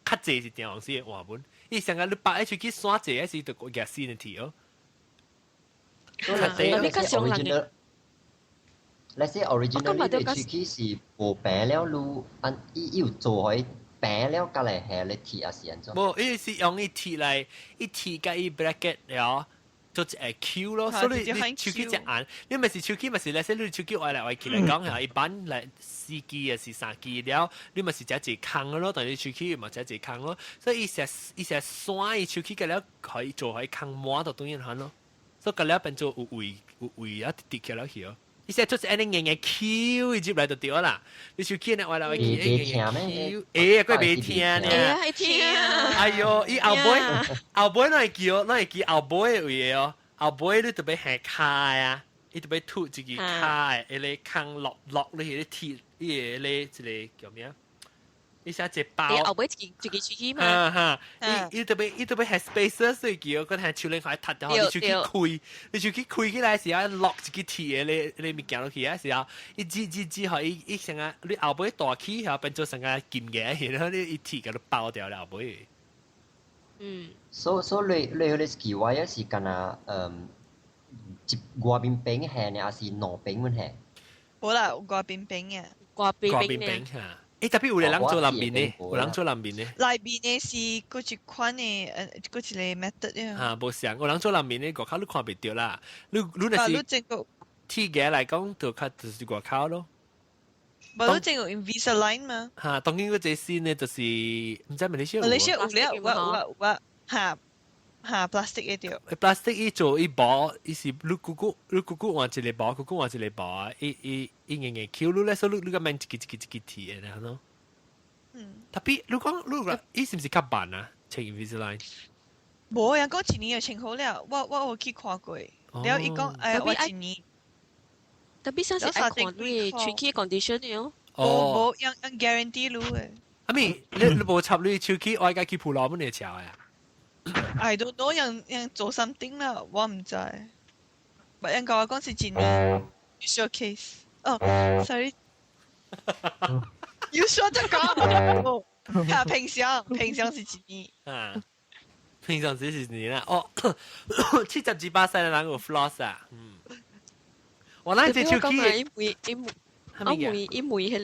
較濟是定黃色的換本。伊上個你拔的喙齒線濟，還是就夾新的鐵哦。你較常人的。 Let's say originally 你喙齒是無平了，你按伊伊有做予平了，佮來下咧鐵還是按怎？無，伊是用伊鐵來，伊鐵佮伊 bracket 了，做一個 Q 咯，所以你喙齒一按，你毋是喙齒，毋是咧，說你喙齒歪來歪去來講嚇，一般來四支還是三支了，你咪是食一空咯，但你喙齒嘛食一空咯，所以伊成伊成線伊喙齒佮了可以做予空滿就當然款咯，所以佮了變做有位有位啊，直直起了去哦。伊說就是按呢硬硬抾伊入來就對啦，你手機呢歪來歪去，硬硬抾，欸，閣袂聽呢？會聽。哎喲，伊後尾後尾哪會記哦？哪會記後尾的位哦？後尾你特別下跤啊，伊就欲吐一支跤的，彼个空落落你彼个鐵，伊個咧一个叫咩啊？伊寫一個包。後尾一支一支喙齒嘛。哈哈，伊伊特別伊特別係 spacer，所以叫佢係手拎開踢掉，你手去開，你手去開起來時啊，落一支鐵的咧咧物件落去啊時候，伊擠擠擠予伊伊成個你後尾大起，後變做成個金嘅，然後你伊鐵共你包掉了後尾。所以你你彼個奇怪啊是敢若一外面邊係呢，還是兩邊阮係？無啦，外邊邊嘅。外邊邊邊嚇。欸，特別有個人做內面的，有人做內面的。內面的是閣一款的，閣一個 method 呀。嚇，無相，有人做內面的，外口你看袂著啦。你你若是鐵牙來講，就較就是外口咯。無你整個 Invisalign 嘛？嚇，當今個這新的就是毋知馬來西亞馬來西亞有了，有啊有啊有啊，嚇嚇 plastic 的對。 plastic 伊做伊薄，伊是你久久你久久換一個薄，久久換一個薄啊！伊伊伊硬硬 Q 你咧，所以你你個免一支一支一支鐵的咯。特別你講你講，伊是毋是較慢啊？穿 Invisalign。無，人講一年就穿好了，我我有去看過，了伊講哎我一年。特別像是愛看你喙齒 condition 的哦。無無，用用 guarantee 你的。阿咪，你你無插你手機，我愛去鋪路乜你撨啊？ I don't know，用用做 something 啦，我毋知。但人共我講是一年 usual case。哦，sorry。要說就講。啊，平常平常是一年。啊，平常時是一年啦。哦，72%的人有 floss 啊。嗯。我咱這手機，伊問伊問，我問伊問彼個，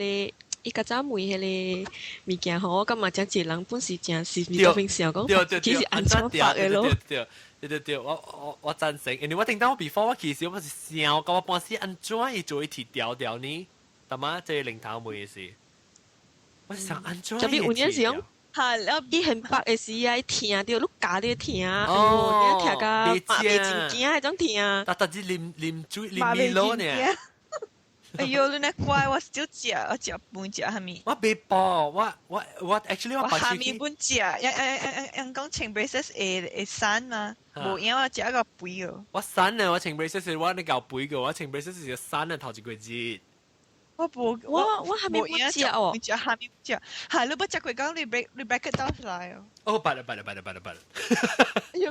伊較早問彼個物件吼，我感覺真濟人本是誠是毋是平常講，其實按怎發的咯。對對對對，我我我贊成，因為我頂當我 before 我其實我是想，講我半死按怎伊做伊鐵條條呢？大媽這個零頭問的是，我想按怎？特別有陣時講，係，了伊很白的時啊，伊疼著，你咬著疼，哎喲，你疼甲麻袂真驚彼種疼。逐逐日啉啉水啉米露呢。哎喲，你那乖，我少食，我食半食蝦米。我袂飽，我我我 actually 我蝦米本食，人人人人人講穿 braces 會會瘦嘛，無影我食個肥哦。我瘦啊，我穿 braces 我你夠肥個，我穿 braces 是瘦啊頭一個月。我無我我蝦米本食哦，食蝦米食，係你捌食過講你 break 你 bracket 走出來哦。哦，捌啦捌啦捌啦捌啦捌啦。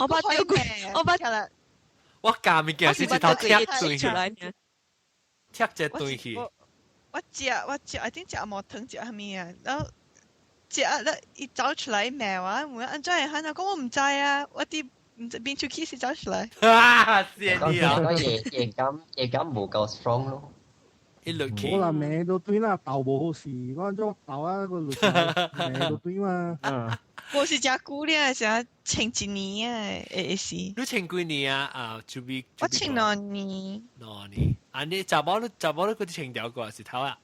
我捌過，我捌。我教物件是一頭踢斷出來。踢一斷去。我食我食，I think 食毛糖食蝦米啊，然後食了伊走出來罵我，問按怎會喊啊？講我毋知啊，我佇毋知邊出去時走出來。啊，是你啊！夜夜感夜感無夠 strong 咯。一落去。無啦，罵都對啦，鬥無好勢，我怎鬥啊個罵都對嘛。嗯。我是誠久了，成穿一年啊，會會是。你穿幾年啊？啊，就比。我穿兩年。兩年，啊你查某你查某你閣穿掉過是頭啊？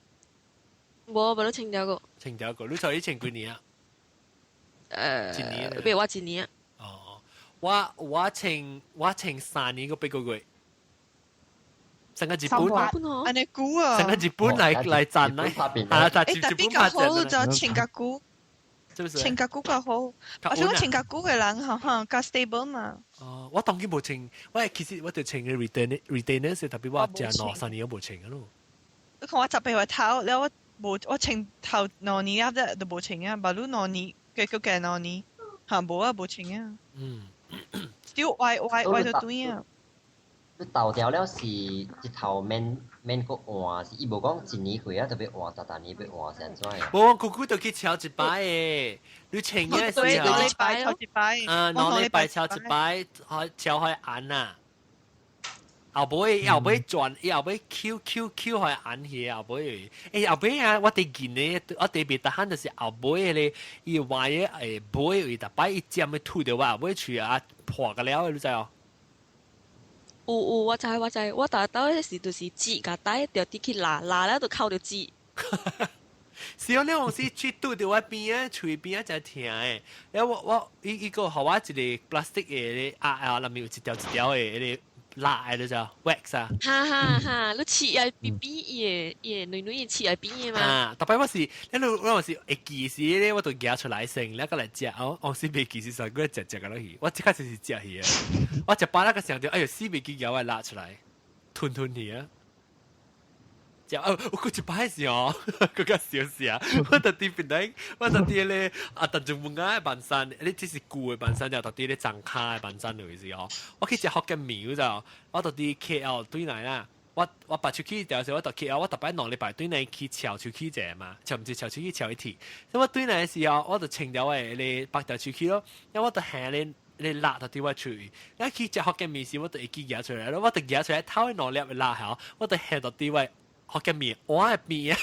無，無咧穿掉過。穿掉過，你頭伊穿幾年啊？一年。比我一年。哦，我我穿我穿3年閣8個月。成個日本，按呢久啊！成個日本來來賺來，啊，欸，特別較好就穿較久，穿較久較好。我想講穿較久的人吼吼較 stable 嘛。哦，我當今無穿，我其實我就穿個 retainer retainer 是特別我食兩三年都無穿個咯。你看我18歲頭，了我無我穿頭兩年啊，都無穿啊，無你兩年，計閣加兩年，嚇無啊無穿啊。只歪歪歪就對啊。你豆掉了是一頭免免閣換，是伊無講一年過啊，特別換，逐逐年欲換是按怎樣？無，我久久就去敲一擺的，你穿嘅時候，兩禮拜敲一擺，啊，兩禮拜敲一擺，開敲開按啊。後尾後尾轉，伊後尾 Q Q Q 開按去，後尾，欸後尾啊，我佇見呢，我特別逐項就是後尾咧，伊歪的會尾為逐擺伊尖的吐著我後尾喙啊破個了，你知無？有有，我知我知，我逐逐彼時就是紙共帶著佇去拉，拉了就扣著紙。是哦，你有時去拄著我邊仔喙邊仔真疼的。了我我伊伊閣予我一個 plastic 的啊啊，內面有一條一條的彼個蠟的，你知無？wax 啊。哈哈哈！你黐喺邊邊伊個伊個軟軟黐喺邊的嘛？啊，逐擺我是，你我是會記時咧，我就夾出來先，了閣來食。哦，我是袂記時，煞閣食食個落去。我即開始是食去的，我食飽那個想著，哎喲，死袂記夾我拉出來，吞吞去啊。就哦，我過一擺時哦，更加笑死啊！我特啲變嚟，我特啲咧啊，特做木嘅板山，你這是舊嘅板山，就特啲咧長卡嘅板山嚟是哦。我去食福建廟就，我特啲 KL 對來啦。我拔出去條時，我到 KL，我特擺2禮拜對來去翹出去者嘛，就唔是翹出去翹一天。咁我對來嘅時候，我就穿掉我嘅白條出去咯，因為我就行咧。你辣到啲我喙，一去食福建麵時，我就會記夾出來咯，我就夾出來頭兩粒辣嚇，我就行到啲位。福建麵我嘅麵啊，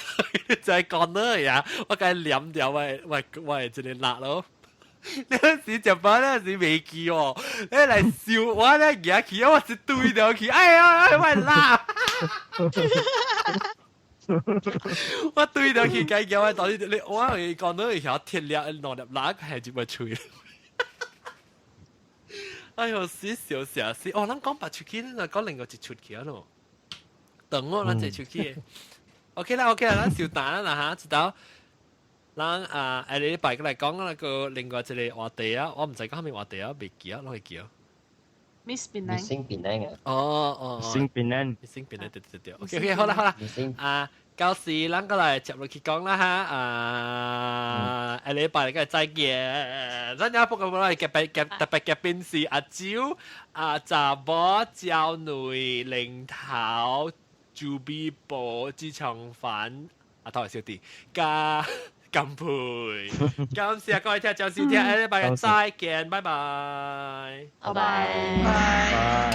就係講呢呀，我梗係黏掉我這個辣咯。你嗰時食飯嗰時未記哦，你嚟笑我咧夾起，我是對掉去，哎呀，我辣！我對掉去，計叫我到底你我係講到一條鐵粒兩粒辣係就會吹。哎呦，死笑死死！哦，咱講白出去，咱講另外一出去啊咯。等我，咱一出去。OK 啦，OK 啦，咱小等啦嚇，知道。咱啊，下禮拜過來講那個另外一個話題啊，我唔知講咩話題啊，未記啊，攏會記啊。 Miss 檳城。Missing 檳城啊。哦哦。 Missing 檳城。 Missing 檳城，對對對。OK OK，好啦好啦。啊，到時咱過來接落去講啦哈。啊，下禮拜個再見。咱也不過來夾別夾特別嘉賓是阿蕉、阿查某、焦女、零頭、朱比波、志長凡、阿頭小弟加。乾杯！感謝各位聽眾收聽，下禮拜再見，拜拜，拜拜，拜。